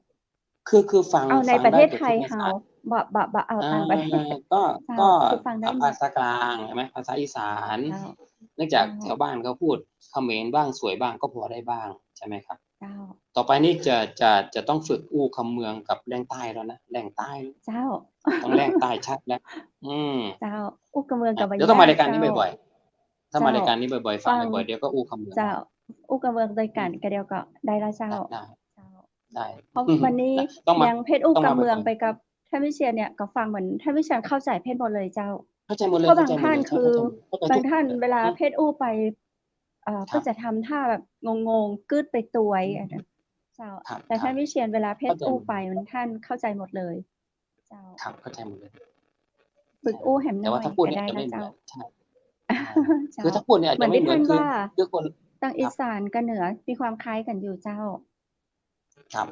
คือ คือฟัง เอาใน ฟัง ประเทศ ได้เกือบ ไทย ทุกภาษา เฮา บ่ บ่ บ่เอาต่างประเทศ อ่า ก็ เจ้า ก็ คือฟังได้ อ่า หมด ภาษากลางใช่ไหม ภาษาอีสาน เจ้า เนื่องจาก เจ้า แถวบ้านเขาพูดเขมรบ้าง สวยบ้าง ก็พอได้บ้าง ใช่ไหมครับ เจ้า ต่อไปนี้จะ จะ จะต้องฝึกอู้กำเมืองกับแหล่งใต้แล้วนะ แหล่งใต้ เจ้า ต้องแหล่งใต้ชัดแล้ว อืม เจ้า อู้กำเมืองกับ อ่ะ เดี๋ยวต้องมารายการนี้ เจ้า บ่อยๆ ถ้ามารายการนี้บ่อยๆ ฟัง ฟัง บ่อยๆ เดี๋ยวก็อู้กำเมือง เจ้า อู้กำเมืองด้วยกั๋น อืม ก็เดี๋ยวก็ได้ละเจ้า ได้ เจ้า ได้ เพราะวันนี้ นะ ต้องมา ยังเพชรอู้กำเมือง ต้องมาบ่อยๆ ไปกับท่านวิเชียรเนี่ย ก็ฟังเหมือนท่านวิเชียรเข้าใจ๋เพชรหมดเลยเจ้า เข้าใจ๋หมดเลย เพราะบางท่าน เข้าใจ๋หมดเลย คือ ใช่ เข้าใจ๋หมดเลย บางท่าน เข้าใจ๋หมดเลย เวลาเพชรอู้ไป เอ่อ ครับ เปิ้นจะทำท่าแบบงงๆ กึ๊ดไปตวยอะนะ เจ้า ครับ แต่ท่าน ครับ วิเชียรเวลาเพชรอู้ไป เข้าใจ๋หมดเลย มันท่านเข้าใจ๋หมดเลย เจ้า ครับ เข้าใจ๋หมดเลย ฝึกอู้แหมหน่อย แต่ว่าถ้าพูดเนี่ย ก็ได้นะเจ้า จะไม่เหมือน ใช่ เจ้า คือถ้าพูดเนี่ยอาจจะไม่เหมือน เหมือนที่ท่านว่า คือ คือคน ตัง ครับ อีสานกับเหนือมีความคล้ายกั๋นอยู่เจ้า ครับ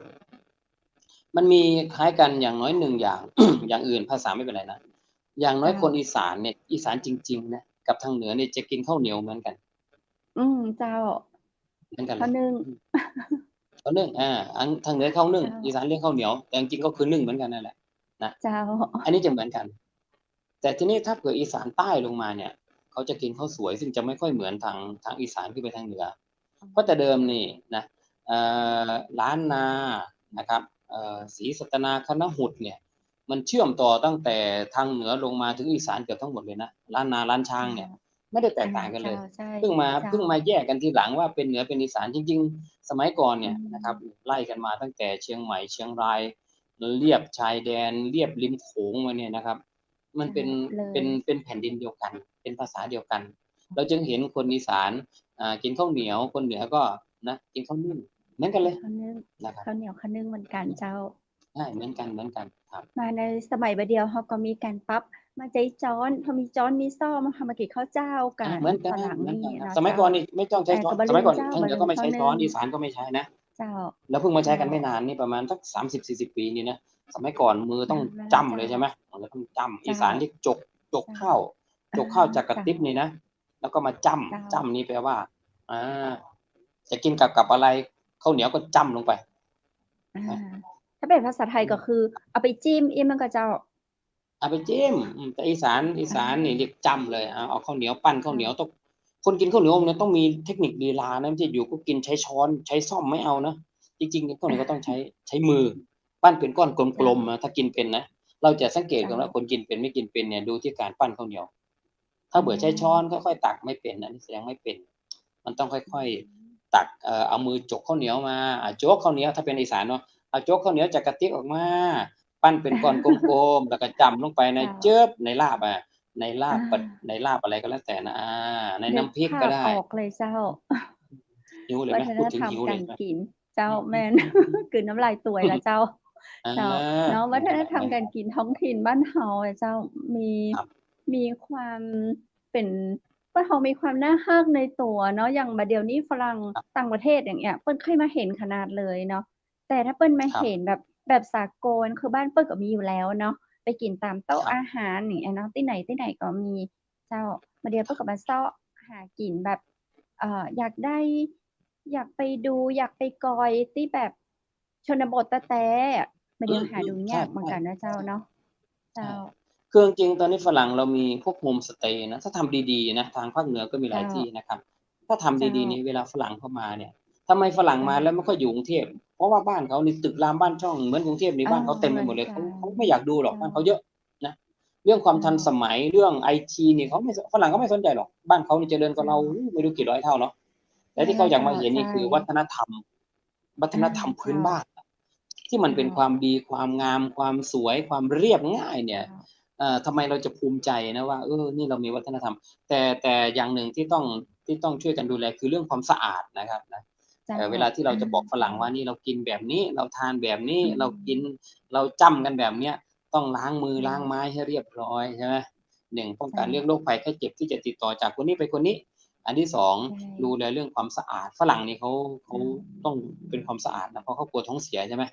มันมีคล้ายกั๋นอย่างน้อยหนึ่งอย่าง อย่างอื่นภาษาไม่เป็นไรนะ อย่างน้อย เจ้า คนอีสานเนี่ย อีสานจริงๆ นะ กับทางเหนือเนี่ยจะกิ๋นข้าวเหนียวเหมือนกั๋น อืม เจ้า เหมือนกั๋นเลย ข้าวนึ่ง อืม ข้าวนึ่ง อ่า อัน ทางเหนือข้าวนึ่ง เจ้า อีสานเรียกข้าวเหนียว แต่จริงๆ ก็คือนึ่งเหมือนกั๋นนั่นแหละนะ เจ้า อันนี้จะเหมือนกั๋น แต่ทีนี้ถ้าเผื่ออีสานใต้ลงมาเนี่ย เขาจะกิ๋นข้าวสวย ซึ่งจะไม่ค่อยเหมือนทาง ทางอีสานขึ้นไปทางเหนือ อืม เพราะแต่เดิมนี่นะ เอ่อ ล้านนานะครับ เอ่อ ศรีสัตนา คณะหุดเนี่ย มันเชื่อมต่อตั้งแต่ทางเหนือลงมาถึงอีสานเกือบทั้งหมดเลยนะ ล้านนา ล้านช้างเนี่ย เจ้า ไม่ได้แตกต่างกั๋นเลย อ่า เจ้า ใช่ เพิ่งมา เจ้า เพิ่งมาแยกกั๋นทีหลังว่าเป็นเหนือเป็นอีสาน จริงๆ สมัยก่อนเนี่ย อืม นะครับ ไล่กั๋นมาตั้งแต่เชียงใหม่ เชียงราย เลียบชายแดน เลียบริมโขงมาเนี่ยนะครับ มันเป็น เจ้า เลย เป็น เป็นแผ่นดินเดียวกั๋น เป็นภาษาเดียวกั๋น เราจึงเห็นคนอีสาน อ่า กิ๋นข้าวเหนียว คนเหนือก็นะ กิ๋นข้าวนึ่ง เหมือนกั๋นเลย ข้าวนึ่ง นะครับ ข้าวเหนียวข้าวนึ่งเหมือนกั๋นเจ้า ใช่ เหมือนกั๋น เหมือนกั๋นครับ มาในสมัยบ่าเดี่ยวเฮาก็มีก๋านปรับ มาใจ๊จ๊อน พอมีจ๊อนมีซ้อม เฮามากิ๋นข้าวเจ้ากั๋น อ่า เหมือนกั๋น ฝรั่ง เหมือนกั๋น นี่ ครับ เนาะ สมัยก่อนนี่ไม่ต้องใจ๊จ๊อน เจ้า สมัยก่อน บ่าเดี่ยวเจ้า ท่านเหนือก็ไม่ใจ๊จ๊อน บ่าเดี่ยว อีสานก็ไม่ใจ๊นะ เจ้า แล้วเพิ่งมาใจ๊กั๋น เจ้า ไม่นานนี่ ประมาณสักสามสิบสี่สิบปี๋นี่นะ สมัยก่อนมือต้อง อ่า จ้ำเลย เจ้า ใช่ไหม มือต้องจ้ำ เจ้า อีสานเรียกจก จกข้าว เจ้า จกข้าวจากกระติ๊บนี่นะ แล้วก็มาจ้ำ เจ้า จ้ำนี่แปลว่า อ่า จะกิ๋นกับ กับอะไร ข้าวเหนียวก็จ้ำลงไป อ่า นะ ถ้าเป๋นภาษาไทยก็คือ เอาไปจิ้ม อี้มันก็เจ้า เอาไปจิ้ม อืม แต่อีสาน อีสานนี่เรียกจ้ำเลย เอา เอาข้าวเหนียวปั้นข้าวเหนียว เจ้า ต้อง คนกิ๋นข้าวเหนียวเนี่ยต้องมีเทคนิคลีลานะ ไม่ใช่อยู่ก็กิ๋นใจ๊ช้อน ใจ๊ซ้อมไม่เอานะ จริงๆ ข้าวเหนียวก็ต้องใจ๊ ใจ๊มือ ปั้นเป๋นก้อนกลมๆ เจ้า นะ ถ้ากิ๋นเป๋นนะ เราจะสังเกตกั๋นว่า เจ้า คนกิ๋นเป๋นไม่กิ๋นเป๋นเนี่ย ดูที่ก๋านปั้นข้าวเหนียว ถ้าเผื่อใจ๊ช้อน อืม ค่อยๆ ตักไม่เป๋น อันนี้แสดงไม่เป๋น มันต้องค่อยๆ อืม ตัก เอ่อ เอามือจกข้าวเหนียวมา อ่ะ จกข้าวเหนียว ถ้าเป๋นอีสานเนาะ เอาจกข้าวเหนียวจากกระติ๊บออกมา ปั้นเป๋นก้อนกลมๆ แล้วก็จ้ำลงไปใน เจ้า เจิบ ในลาบอะ ในลาบ อ่า ในลาบอะไรก็แล้วแต่นะ อ่า ในน้ำพริกก็ได้ นึกภาพออกเลยเจ้า หิวเลยไหม วัฒนธรรม พูดถึงหิวเลยไหม ก๋านกิ๋น เจ้า อืม แม่น กลืนน้ำลายตวยละเจ้า อ่า เจ้า เนาะ วัฒนธรรมก๋านกิ๋นท้องถิ่นบ้านเฮาอะเจ้า มี ครับ มีความเป๋น บ้านเฮามีความน่าฮักในตั๋วเนาะ อย่างบ่าเดี่ยวนี้ฝรั่ง ครับ ต่างประเทศอย่างเงี้ย เปิ้นใค่มาหันขนาดเลยเนาะ แต่ถ้าเปิ้นมา ครับ หันแบบ แบบสากล คือบ้านเปิ้นก็มีอยู่แล้วเนาะ ไปกิ๋นต๋ามโต๊ะ ครับ อาหารอย่างเงี้ยเนาะ ตี้ไหนตี้ไหนก็มี เจ้า บ่าเดี่ยวเปิ้นก็มาเซาะหากิ๋นแบบ เอ่อ อยากได้ อยากไปดู อยากไปกอยตี้แบบชนบทแต๊ๆ อะ บ่าเดี่ยว อืม หาดูยาก อืม ใช่ เหมือนกั๋นนะเจ้าเนาะ ใช่ เจ้า คือจริงๆ ตอนนี้ฝรั่งเรามีพวกโฮมสเตย์นะ ถ้าทำดีๆ นะ ทางภาคเหนือก็มีหลาย เจ้า ตี้นะครับ ถ้าทำดีๆ เจ้า นี่ เวลาฝรั่งเข้ามาเนี่ย ทำไมฝรั่งมา เจ้า แล้วไม่ค่อยอยู่กรุงเทพฯ เพราะว่าบ้านเขานี่ตึกรามบ้านช่องเหมือนกรุงเทพฯนี่ เออ บ้านเขาเต็มไปหมดเลย เหมือนกั๋น เขา เขาไม่อยากดูหรอก เจ้า บ้านเขาเยอะ นะ เรื่องความทันสมัย เจ้า เรื่องไอทีนี่เขาไม่ ฝรั่งเขาไม่สนใจหรอก บ้านเขานี่เจริญกว่าเรา เจ้า ไม่รู้กี่ร้อยเท่าเนาะ แต่ที่เขาอยากมาหันนี่ เเจ้า คือวัฒนธรรม วัฒนธรรม อ่า พื้นบ้าน เจ้า ที่มันเป็น เจ้า ความดี ความงาม ความสวย ความเรียบง่ายเนี่ย เจ้า เอ่อ ทำไมเราจะภูมิใจนะว่า เออ นี่เรามีวัฒนธรรม แต่ แต่อย่างหนึ่งที่ต้อง ที่ต้องช่วยกันดูแลคือเรื่องความสะอาดนะครับ นะ เจ้า เอ่อ เวลาที่เราจะบอกฝรั่งว่า อ่า นี่เรากิ๋นแบบนี้ เราทานแบบนี้ อืม เรากิ๋น เราจ้ำกั๋นแบบเนี้ย ต้องล้างมือ อืม ล้างไม้ให้เรียบร้อยใช่ไหม หนึ่ง ป้องกั๋น เจ้า เรื่องโรคภัยไข้เจ็บที่จะติดต่อจากคนนี้ไปคนนี้ อันที่สอง ใช่ ดูแลเรื่องความสะอาด ฝรั่งนี่เขา เขา เจ้า ต้องเป็นความสะอาดนะ เพราะเขากลัวท้องเสียใช่ไหม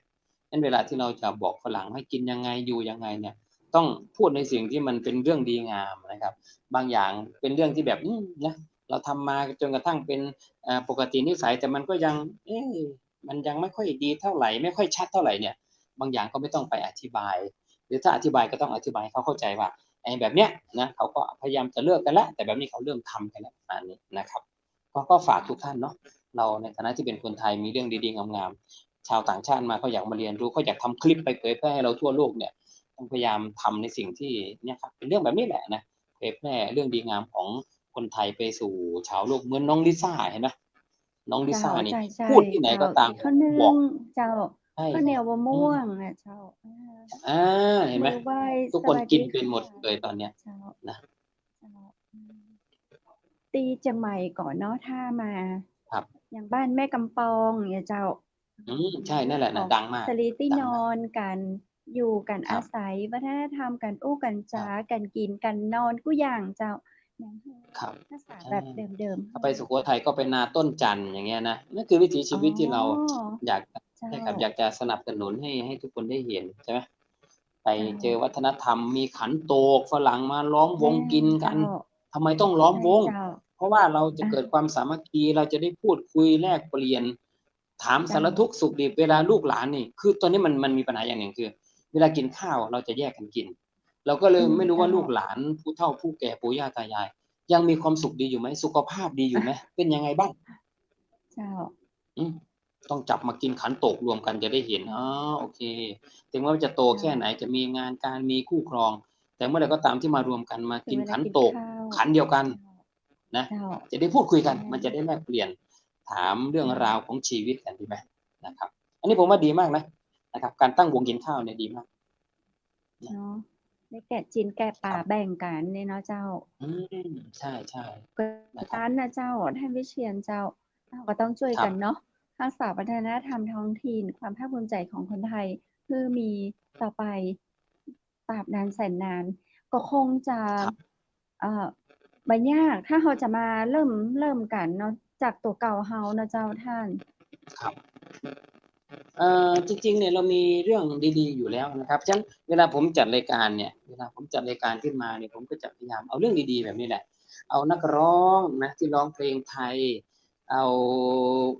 นั้นเวลาที่เราจะบอกฝรั่งให้กิ๋นยังไง อยู่ยังไงเนี่ย ต้องพูดในสิ่งที่มันเป็นเรื่องดีงามนะครับ บางอย่างเป็นเรื่องที่แบบ อืม นะ เราทำมาจนกระทั่งเป็น เอ่อ ปกตินิสัย แต่มันก็ยัง เอ๊ะ มันยังไม่ค่อยดีเท่าไหร่ ไม่ค่อยชัดเท่าไหร่เนี่ย บางอย่างก็ไม่ต้องไปอธิบาย หรือถ้าอธิบายก็ต้องอธิบายให้เขาเข้าใจว่า ไอ้แบบเนี้ยนะ เขาก็พยายามจะเลิกกันแล้ว แต่แบบนี้เขาเริ่มทำกันแล้ว ประมาณนี้นะครับ ก็ ก็ฝากทุกท่านเนาะ เราในฐานะที่เป็นคนไทยมีเรื่องดีๆงามๆ ชาวต่างชาติมาเขาอยากมาเรียนรู้ เขาอยากทำคลิปไปเผยแพร่ให้เราทั่วโลกเนี่ย ต้องพยายามทำในสิ่งที่เนี่ยครับ เป็นเรื่องแบบนี้แหละนะ เผยแพร่เรื่องดีงามของคนไทยไปสู่ชาวโลก เหมือนน้องลิซ่า เห็นไหม น้องลิซ่านี่ เจ้า ใช่ ใช่ พูดที่ไหนก็ตาม เจ้า ข้าวนึ่ง เจ้า ใช่ ข้าวเหนียวมะม่วง อืม นะเจ้า อ่า อ่า เห็นไหม มือไหว้ ทุกคนกินเป็นหมดเลยตอนเนี้ย สวัสดีค่ะ เจ้า นะ เจ้า อืม ตี้เจียงใหม่ก่อนเนาะ ถ้ามา ครับ อย่างบ้านแม่กำปองเนี่ยเจ้า อืม ใช่ นั่นแหละนะ เรื่องของ ดังมาก สรีตี้ ดังมาก นอนกัน อยู่กัน ครับ อาศัย วัฒนธรรม การอู้การจ๋า ครับ การกิ๋น การนอน กู้อย่างเจ้า ยัง ครับ ภาษาแบบเดิมๆ ใช่ ถ้าไปสุโขทัยก็ไปนาต้นจั่นอย่างเงี้ยนะ นั่นคือวิถีชีวิตที่เรา อ๋อ อยาก เจ้า ใช่ครับ อยากจะสนับสนุนให้ ให้ทุกคนได้เห็นใช่ไหม ไป เจ้า เจอวัฒนธรรม มีขันโตก ฝรั่งมาล้อมวงกิ๋นกัน เจ้า ทำไมต้องล้อมวง ใช่เจ้า เพราะว่าเราจะเกิด อ่า ความสามัคคี เราจะได้พูดคุยแลกเปลี่ยน ถาม เจ้า สารทุกข์สุขดิบ เวลาลูกหลานนี่ คือตอนนี้มัน มันมีปัญหาอย่างหนึ่งคือ เวลากิ๋นข้าวเราจะแยกกันกิ๋น เราก็เลย อืม ไม่รู้ว่า เจ้า ลูกหลาน ผู้เฒ่าผู้แก่ ปู่ย่าตายาย ยังมีความสุขดีอยู่ไหม สุขภาพดีอยู่ไหม อ่ะ เป็นยังไงบ้าง เจ้า อืม ต้องจับมากิ๋นขันโตกรวมกันจะได้เห็น อ๋อ โอเค ถึงว่าจะโตแค่ไหน เจ้า จะมีงานการ มีคู่ครอง แต่เมื่อใดก็ตามที่มารวมกัน มากิ๋นขันโตก ถึงเวลากิ๋นข้าว ขันเดียวกัน เจ้า นะ เจ้า จะได้พูดคุยกัน ใช่ มันจะได้แลกเปลี่ยน ถามเรื่อง เจ้า ราวของชีวิตกัน ดีไหม นะครับ อันนี้ผมว่าดีมากนะ นะครับ การตั้งวงกิ๋นข้าวเนี่ยดีมาก เนาะ ได้แกะจิ๊นแกะป๋า ครับ แบ่งกั๋นเนี่ยเนาะเจ้า อืม ใช่ ใช่ ก็ นะครับ นั้นนะเจ้า ท่านวิเชียรเจ้า เราก็ต้องจ้วยกั๋นเนาะ ครับ ฮักษาวัฒนธรรมท้องถิ่น ความภาคภูมิใจ๋ของคนไทย หื้อมีต่อไป ตราบนานแสนนาน ก็คงจะ ครับ เอ่อ บ่ยาก ถ้าเฮาจะมาเริ่ม เริ่มกั๋นเนาะ จากตั๋วเก่าเฮาเนาะเจ้าท่าน ครับ เอ่อ จริงๆ เนี่ย เรามีเรื่องดีๆ อยู่แล้วนะครับ ฉะนั้นเวลาผมจัดรายการเนี่ย เวลาผมจัดรายการขึ้นมาเนี่ย ผมก็จะพยายามเอาเรื่องดีๆ แบบนี้แหละ เอานักร้องนะ ที่ร้องเพลงไทย เอา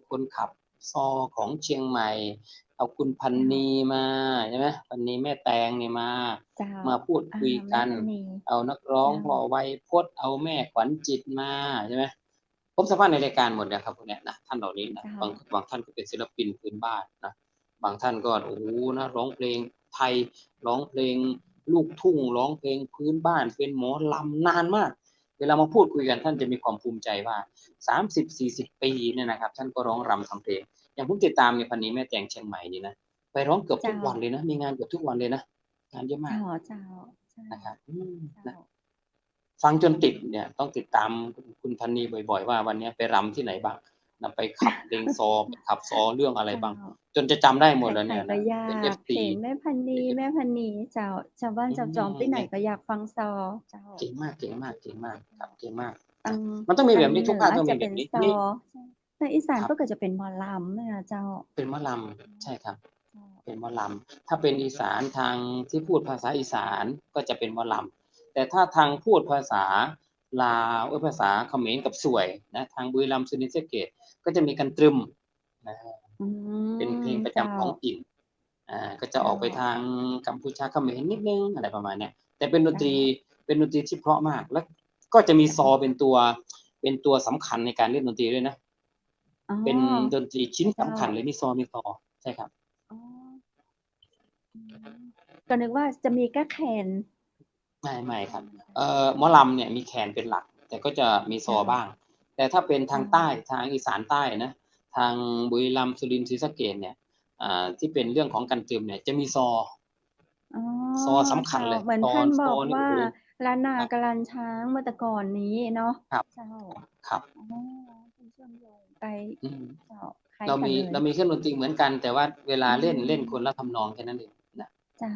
คนขับซอของเชียงใหม่ เอาคุณพันนีมา ใช่ไหม พันนีแม่แตงเนี่ยมา เจ้า มาพูดคุยกั๋น อ่า แม่พันนี เอานักร้อง เจ้า พ่อไวยพจน์ เอาแม่ขวัญจิตมา ใช่ไหม ผมสัมภาษณ์ในรายการหมดนะครับ พวกเนี้ยนะ ท่านเหล่านี้นะ เจ้า บาง บางท่านก็เป็นศิลปินพื้นบ้านนะ บางท่านก็ โอ้โห นะ ร้องเพลงไทย ร้องเพลงลูกทุ่ง ร้องเพลงพื้นบ้าน เป็นหมอลำนานมาก เวลามาพูดคุยกั๋น ท่านจะมีความภูมิใจว่า สามสิบ สี่สิบ ปี๋เนี่ยนะครับ ท่านก็ร้องรำทำเพลง อย่างผมติดตามเนี่ย พันนีแม่แตงเชียงใหม่นี่นะ ไปร้องเกือบทุกวันเลยนะ เจ้า มีงานเกือบทุกวันเลยนะ งานเยอะมาก เจ้า เจ้า เจ้า นะครับ อืม เจ้า นะ ฟังจ๋นติดเนี่ย ต้องติดตามคุณพันนีบ่อยๆ ว่าวันเนี้ยไปรำตี้ไหนบ้างนะ ไปขับเพลงซอ ไปขับซอเรื่องอะไรบ้าง เจ้า จ๋นจะจ๋ำได้หมดแล้วเนี่ยนะ ใครๆ ก็อยาก เป็น เอฟซี เห็นแม่พันนี เอฟซี แม่พันนี เจ้า จาวบ้านจาวจอง อืม ตี้ไหนก็อยากฟังซอ เจ้า เก่งมาก เก่งมาก เก่งมากครับ เก่งมาก อืม มันต้องมีแบบนี้ ทุกภาคต้องมีแบบนี้ ตางเหนือก็จะเป็นซอ นี่ ตางอีสาน ครับ ก็จะเป็นหมอลำนะเจ้า เป็นหมอลำ ใช่ครับ เจ้า เป็นหมอลำ ถ้าเป็นอีสานทางที่พูดภาษาอีสานก็จะเป็นหมอลำ แต่ถ้าทางพูดภาษาลาว เอ้ย ภาษาเขมรกับส่วยนะ ทางบุรีรัมย์ สุรินทร์ ศรีสะเกษ ก็จะมีกันตรึมนะ อืม เป็นเพลงประจ๋ำ เจ้า ท้องถิ่น อ่า ก็จะออกไป เจ้า ทางกัมพูชา เขมรนิดนึง อะไรประมาณเนี้ย แต่เป็นดนตรี เจ้า เป็นดนตรีที่เพราะมาก แล้วก็จะมีซอเป็นตัว เป็นตัวสำคัญในการเล่นดนตรีด้วยนะ อ๋อ เป็นดนตรีชิ้นสำคัญเลย เจ้า มีซอ มีซอ ใช่ครับ อ๋อ อืม ก็นึกว่าจะมีแค่แคน ไม่ ไม่ครับ เอ่อ หมอลำเนี่ยมีแคนเป็นหลัก แต่ก็จะมีซอบ้าง เจ้า แต่ถ้าเป็นทางใต้ เจ้า ทางอีสานใต้นะ ทางบุรีรัมย์ สุรินทร์ ศรีสะเกษเนี่ย อ่า ที่เป็นเรื่องของกันตรึมเนี่ย จะมีซอ อ๋อ ซอสำคัญเลย เจ้า เหมือนท่านบอกว่า ซอ ซอนี่ โอ้โห ล้านนา ครับ กับล้านช้างเมื่อแต่ก่อนนี้เนาะ ครับ เจ้า ครับ อ๋อ เป็นเชื่อมโยงไป อืม เจ้า คล้ายกันเลย เรามี เรามีเครื่องดนตรีเหมือนกัน แต่ว่าเวลาเล่น อืม เล่นคนละทำนองแค่นั้นเองนะ เจ้า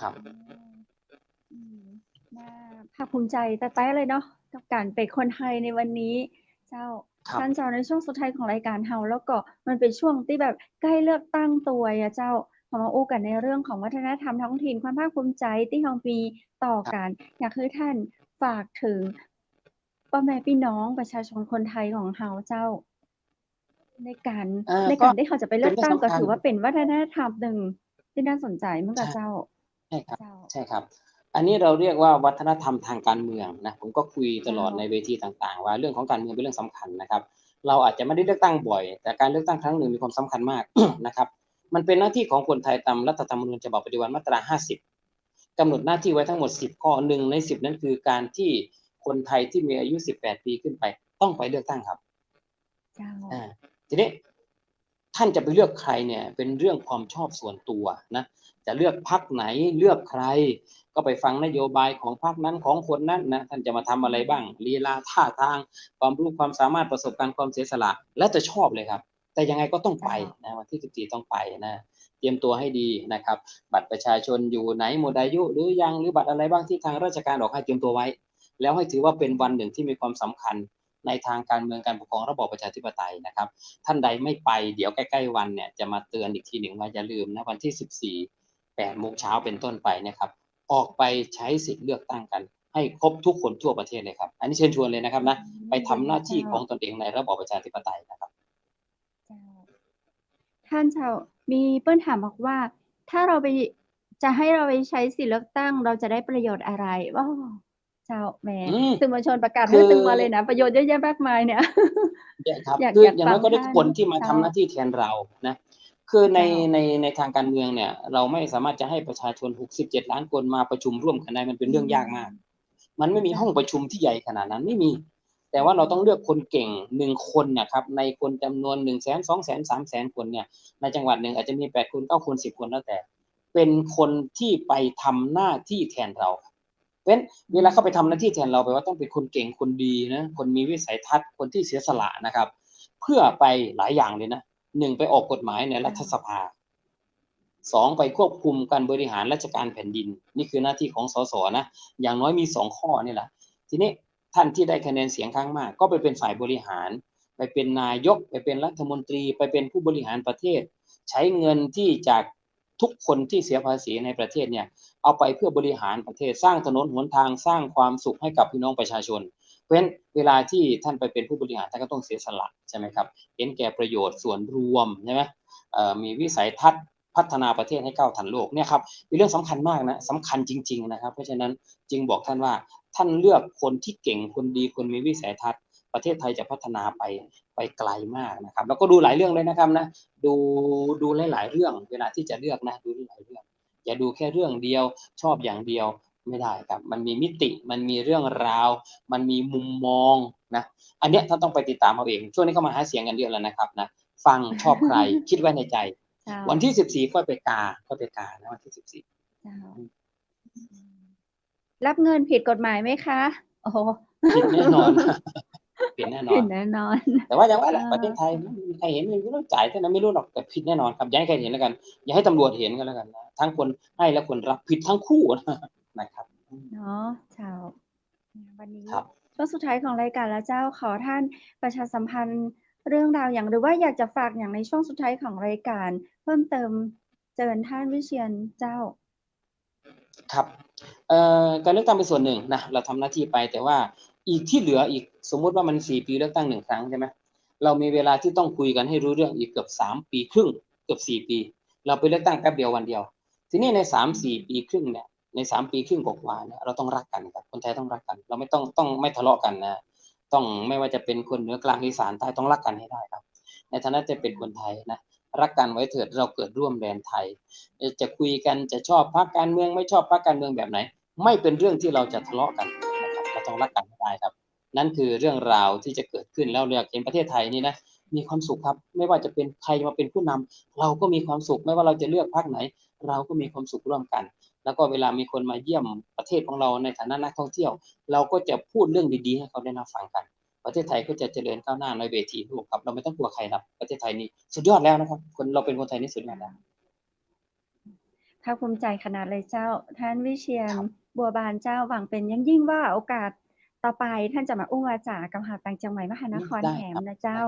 ครับ อืม อืม น่าภาคภูมิใจแต๊ๆ เลยเนาะ กับก๋านเป๋นคนไทยในวันนี้ เจ้า ครับ ท่านเจ้า ในช่วงสุดท้ายของรายก๋านเฮา แล้วก็มันเป๋นช่วงตี้แบบใก้เลือกตั้งตวยอะเจ้า ขอมาอู้กั๋นในเรื่องของวัฒนธรรมท้องถิ่น ความภาคภูมิใจ๋ตี้เฮามีต่อกั๋น ครับ อยากหื้อต้านฝากเถิงป้อแม่ปี้น้องประชาชนคนไทยของเฮาเจ้า ในก๋าน เอ่อ ในก๋านตี้เฮาจะไปเลือกตั้ง ก็เป๋นเรื่องสำคัญ ก็ถือว่าเป๋นวัฒนธรรมนึ่งตี้น่าสนใจ๋เหมือนกั๋น ใช่ เจ้า ใช่ครับ เจ้า ใช่ครับ อันนี้เราเรียกว่าวัฒนธรรมทางการเมืองนะ ผมก็คุยตลอด เจ้า ในเวทีต่างๆ ว่าเรื่องของการเมืองเป๋นเรื่องสำคัญนะครับ เราอาจจะไม่ได้เลือกตั้งบ่อย แต่การเลือกตั้งครั้งหนึ่งมีความสำคัญมาก นะครับ มันเป็นหน้าที่ของคนไทยตามรัฐธรรมนูญฉบับปัจจุบันมาตรา ห้าสิบ กำหนดหน้าที่ไว้ทั้งหมด สิบ ข้อ หนึ่งใน สิบ นั้นคือการที่คนไทยที่มีอายุ สิบแปด ปีขึ้นไปต้องไปเลือกตั้งครับ เจ้า อ่า ทีนี้ท่านจะไปเลือกใครเนี่ยเป็นเรื่องความชอบส่วนตัวนะ จะเลือกพรรคไหน เลือกใคร ก็ไปฟังนโยบายของพรรคนั้นของคนนั้นนะ ท่านจะมาทำอะไรบ้าง ลีลาท่าทาง ความรู้ความสามารถ ประสบการณ์ ความเสียสละ แล้วแต่ชอบเลยครับ แต่ยังไงก็ต้องไปนะ เจ้า วันที่ สิบสี่ ต้องไปนะ เตรียมตัวให้ดีนะครับ บัตรประชาชนอยู่ไหน หมดอายุหรือยัง หรือบัตรอะไรบ้างที่ทางราชการออกให้ เตรียมตัวไว้ แล้วให้ถือว่าเป็นวันหนึ่งที่มีความสำคัญในทางการเมืองการปกครองระบอบประชาธิปไตยนะครับ ท่านใดไม่ไป เดี๋ยวใกล้ๆ วันเนี่ยจะมาเตือนอีกทีหนึ่งว่าอย่าลืมนะ วันที่ สิบสี่ แปดโมงเช้าเป็นต้นไปนะครับ ออกไปใช้สิทธิ์เลือกตั้งกันให้ครบทุกคนทั่วประเทศเลยครับ อันนี้เชิญชวนเลยนะครับนะ ไปทำหน้าที่ของตนเองในระบอบประชาธิปไตยนะครับ เจ้า ท่านเจ้า มีเปิ้นถามบอกว่า ถ้าเราไป จะให้เราไปใช้สิทธิ์เลือกตั้ง เราจะได้ประโยชน์อะไร ว้าว เจ้า แหม อืม สื่อมวลชนประกาศ คือ หื้อตึงมาเลยนะ ประโยชน์เยอะแยะมากมายเนี่ย เยอะครับ อยาก คือ อยาก อย่างน้อยก็ได้ ฟังท่าน คนที่มา เจ้า ทำหน้าที่แทนเรานะ คือใน เจ้า ใน ในทางการเมืองเนี่ย เราไม่สามารถจะให้ประชาชน หกสิบเจ็ดล้านคนมาประชุมร่วมกันได้ มันเป็นเรื่องยากมาก อืม มันไม่มี เจ้า ห้องประชุมที่ใหญ่ขนาดนั้น ไม่มี แต่ว่าเราต้องเลือกคนเก่งหนึ่งคนนะครับ ในคนจำนวน หนึ่งแสน สองแสน สามแสน คนเนี่ย ในจังหวัดหนึ่งอาจจะมี แปดคน เก้าคน สิบคน แล้วแต่ เป็นคนที่ไปทำหน้าที่แทนเรา เพราะฉะนั้นเวลาเข้าไปทำหน้าที่แทนเรา แปลว่าต้องเป็นคนเก่ง คนดีนะ คนมีวิสัยทัศน์ คนที่เสียสละนะครับ เพื่อไปหลายอย่างเลยนะ หนึ่ง ไปออกกฎหมายในรัฐสภา สอง ไปควบคุมการบริหารราชการแผ่นดิน นี่คือหน้าที่ของ สส นะ อย่างน้อยมีสองข้อนี่แหละ ทีนี้ท่านที่ได้คะแนนเสียงข้างมาก ก็ไปเป็นฝ่ายบริหาร ไปเป็นนายก ไปเป็นรัฐมนตรี ไปเป็นผู้บริหารประเทศ ใช้เงินที่จากทุกคนที่เสียภาษีในประเทศเนี่ย เอาไปเพื่อบริหารประเทศ สร้างถนนหนทาง สร้างความสุขให้กับพี่น้องประชาชน เพราะฉะนั้นเวลาที่ท่านไปเป็นผู้บริหาร ท่านก็ต้องเสียสละ ใช่ไหมครับ เห็นแก่ประโยชน์ส่วนรวม ใช่ไหม เอ่อ มีวิสัยทัศน์พัฒนาประเทศให้ก้าวทันโลก เนี่ยครับ เป็นเรื่องสำคัญมากนะ สำคัญจริงๆ นะครับ เพราะฉะนั้นจึงบอกท่านว่า ท่านเลือกคนที่เก่ง คนดี คนมีวิสัยทัศน์ ประเทศไทยจะพัฒนาไป ไปไกลมากนะครับ แล้วก็ดูหลายเรื่องเลยนะครับนะ ดู ดูหลายๆ เรื่อง เวลาที่จะเลือกนะ ดูหลายๆ เรื่อง อย่าดูแค่เรื่องเดียว ชอบอย่างเดียว ไม่ได้ครับ มันมีมิติ มันมีเรื่องราว มันมีมุมมองนะ อันเนี้ยท่านต้องไปติดตามเอาเอง ช่วงนี้เข้ามาหาเสียงกันเยอะแล้วนะครับนะ ฟังชอบใคร คิดไว้ในใจ เจ้า วันที่ สิบสี่ ค่อยไปกา ค่อยไปกานะ วันที่ สิบสี่ เจ้า อืม รับเงินผิดกฎหมายไหมคะ โอ้โห ผิดแน่นอน ผิดแน่นอน ผิดแน่นอน แต่ว่าอย่างว่าแหละ เออ ประเทศไทยไม่มีใครเห็น ไม่รู้จ่ายเท่านั้น ไม่รู้หรอก แต่ผิดแน่นอนครับ อย่าให้ใครเห็นแล้วกัน อย่าให้ตำรวจเห็นก็แล้วกันนะ ทั้งคนให้และคนรับผิดทั้งคู่นะครับ เนาะ เจ้า วันนี้ ครับ ช่วงสุดท้ายของรายการแล้วเจ้า ขอท่านประชาสัมพันธ์เรื่องราวอย่าง หรือว่าอยากจะฝากอย่างในช่วงสุดท้ายของรายการเพิ่มเติม เจิญท่านวิเชียรเจ้า ครับ เอ่อ การเลือกตั้งเป็นส่วนหนึ่งนะ เราทำหน้าที่ไป แต่ว่าอีกที่เหลืออีก สมมุติว่ามันสี่ปีเลือกตั้งหนึ่งครั้งใช่ไหม เรามีเวลาที่ต้องคุยกันให้รู้เรื่องอีกเกือบสามปีครึ่ง เกือบสี่ปี เราไปเลือกตั้งแป๊บเดียววันเดียว ทีนี้ในสามสี่ปีครึ่งเนี่ย ในสามปีครึ่งกว่าๆ เนี่ย เราต้องรักกันครับ คนไทยต้องรักกัน เราไม่ต้อง ต้องไม่ทะเลาะกันนะ ต้อง ไม่ว่าจะเป็นคนเหนือกลางอีสานใต้ ต้องรักกันให้ได้ครับ ในฐานะที่เป็นคนไทยนะ รักกันไว้เถิด เราเกิดร่วมแดนไทย เอ่อ จะคุยกัน จะชอบพรรคการเมือง ไม่ชอบพรรคการเมืองแบบไหน ไม่เป็นเรื่องที่เราจะทะเลาะกันนะครับ เราต้องรักกันให้ได้ครับ นั่นคือเรื่องราวที่จะเกิดขึ้น แล้วเราอยากเห็นประเทศไทยนี่นะ มีความสุขครับ ไม่ว่าจะเป็นใครมาเป็นผู้นำ เราก็มีความสุข ไม่ว่าเราจะเลือกพรรคไหน เราก็มีความสุขร่วมกัน แล้วก็เวลามีคนมาเยี่ยมประเทศของเราในฐานะนักท่องเที่ยว เราก็จะพูดเรื่องดีๆ ให้เขาได้รับฟังกัน ประเทศไทยก็จะเจริญก้าวหน้าในเวทีโลกครับ เราไม่ต้องกลัวใครครับ ประเทศไทยนี่สุดยอดแล้วนะครับ คนเราเป็นคนไทยนี่สุดยอดแล้ว ภาคภูมิใจ๋ขนาดเลยเจ้า ท่านวิเชียร ครับ บัวบานเจ้า หวังเป็นอย่างยิ่งว่าโอกาสต่อไปท่านจะมาอู้วาจ๋ากับเฮาตังเจียงใหม่มหานคร ได้ครับ แหมนะเจ้า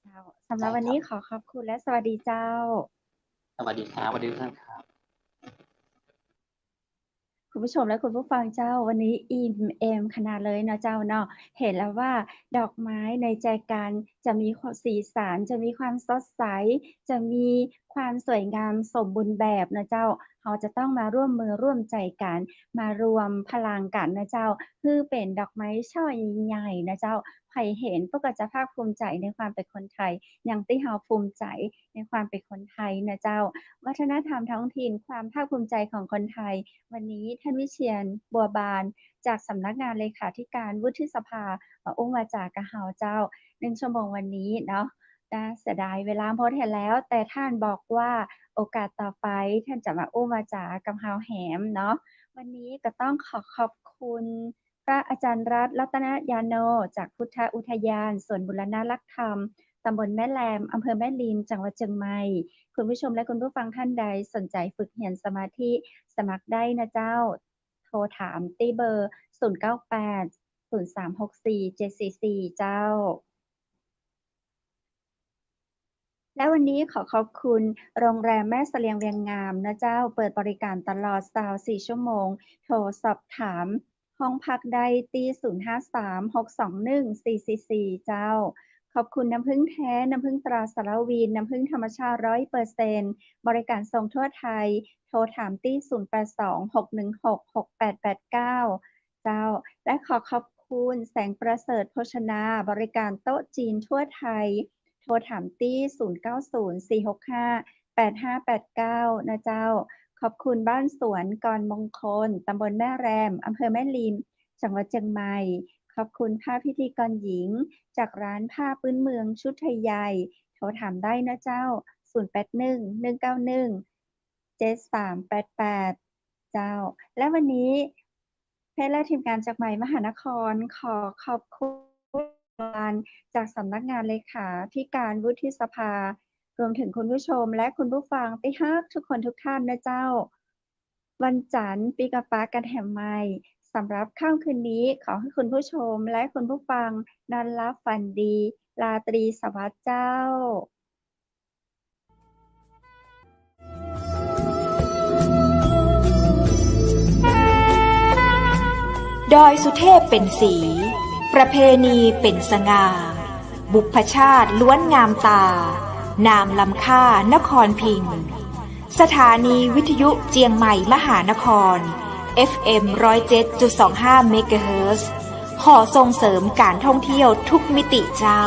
ได้ครับ เจ้า สำหรับวันนี้ ได้ครับ ขอขอบคุณและสวัสดีเจ้า สวัสดีครับ สวัสดีทุกท่านครับ คุณผู้ชมและคุณผู้ฟังเจ้า วันนี้อิ่มเอมขนาดเลยเนาะเจ้าเนาะ เห็นแล้วว่าดอกไม้ในแจกันจะมีความสีสัน จะมีความสดใส จะมีความสวยงามสมบูรณ์แบบเนาะเจ้า เฮาจะต้องมาร่วมมือร่วมใจ๋กั๋น มารวมพลังกั๋นเนาะเจ้า หื้อเป๋นดอกไม้ช่อใหญ่ๆ เนาะเจ้า ใผเห็นเปิ้นก็จะภาคภูมิใจ๋ในความเป๋นคนไทย อย่างตี้เฮาภูมิใจ๋ในความเป๋นคนไทยเนาะเจ้า วัฒนธรรมท้องถิ่น ความภาคภูมิใจ๋ของคนไทย วันนี้ท่านวิเชียร บัวบาน จากสำนักงานเลขาธิการวุฒิสภา มาอู้วาจากับเฮาเจ้า นึ่งชั่วโมงวันนี้เนาะ น่าเสียดายเวลาหมดเหียแล้ว แต่ท่านบอกว่าโอกาสต่อไปท่านจะมาอู้วาจากับเฮาแหมเนาะ วันนี้ก็ต้องขอขอบคุณพระอาจารย์รัตน์ รัตนยาโน จากพุทธอุทยานสวนบุรณะรักธรรม ตำบลแม่แรม อำเภอแม่ริม จังหวัดเจียงใหม่ คุณผู้ชมและคุณผู้ฟังท่านใดสนใจ๋ฝึกเฮียนสมาธิ สมัครได้นะเจ้า โทรถามตี้เบอร์ ศูนย์เก้าแปด ศูนย์สามหกสี่ เจ็ดสี่สี่ เจ้า และวันนี้ขอขอบคุณโรงแรมแม่เสลียงเวียงงามนะเจ้า เปิดบริการตลอดซาวสี่ชั่วโมง โทรสอบถามห้องพักได้ตี้ ศูนย์ห้าสาม หกสองหนึ่ง สี่สี่สี่ เจ้า ขอบคุณน้ำผึ้งแท้ น้ำผึ้งตราสารวิน น้ำผึ้งธรรมชาติร้อยเปอร์เซ็นต์ บริการส่งทั่วไทย โทรถามตี้ ศูนย์แปดสอง หกหนึ่งหก หกแปดแปดเก้า เจ้า และขอขอบคุณแสงประเสริฐโภชนา บริการโต๊ะจีนทั่วไทย โทรถามตี้ ศูนย์เก้าศูนย์ สี่หกห้า แปดห้าแปดเก้า นะเจ้า ขอบคุณบ้านสวนกรมงคล ตำบลแม่แรม อำเภอแม่ริม จังหวัดเจียงใหม่ ขอบคุณผ้าพิธีกรหญิง จากร้านผ้าพื้นเมืองชุดไทยใหญ่ โทรถามได้นะเจ้า ศูนย์แปดหนึ่ง หนึ่งเก้าหนึ่ง เจ็ดสามแปดแปด เจ้า และวันนี้ เพชรและทีมงานจากใหม่มหานคร ขอขอบคุณจากสำนักงานเลขาธิการวุฒิสภา รวมถึงคุณผู้ชมและคุณผู้ฟังตี้ฮักทุกคนทุกท่านนะเจ้า วันจันทร์ ปิ๊กมาปะกั๋นแหมใหม่ สำหรับค่ำคืนนี้ ขอหื้อคุณผู้ชมและคุณผู้ฟังนอนหลับฝันดี ราตรีสวัสดิ์เจ้า ดอยสุเทพเป๋นสี ประเพณีเป๋นสง่า บุพชาติล้วนงามตา นามล้ำค่านครพิงค์ สถานีวิทยุเจียงใหม่มหานคร เอฟเอ็ม ร้อยเจ็ดจุดสองห้า เมกะเฮิรตซ์ ขอส่งเสริมก๋านท่องเที่ยวทุกมิติเจ้า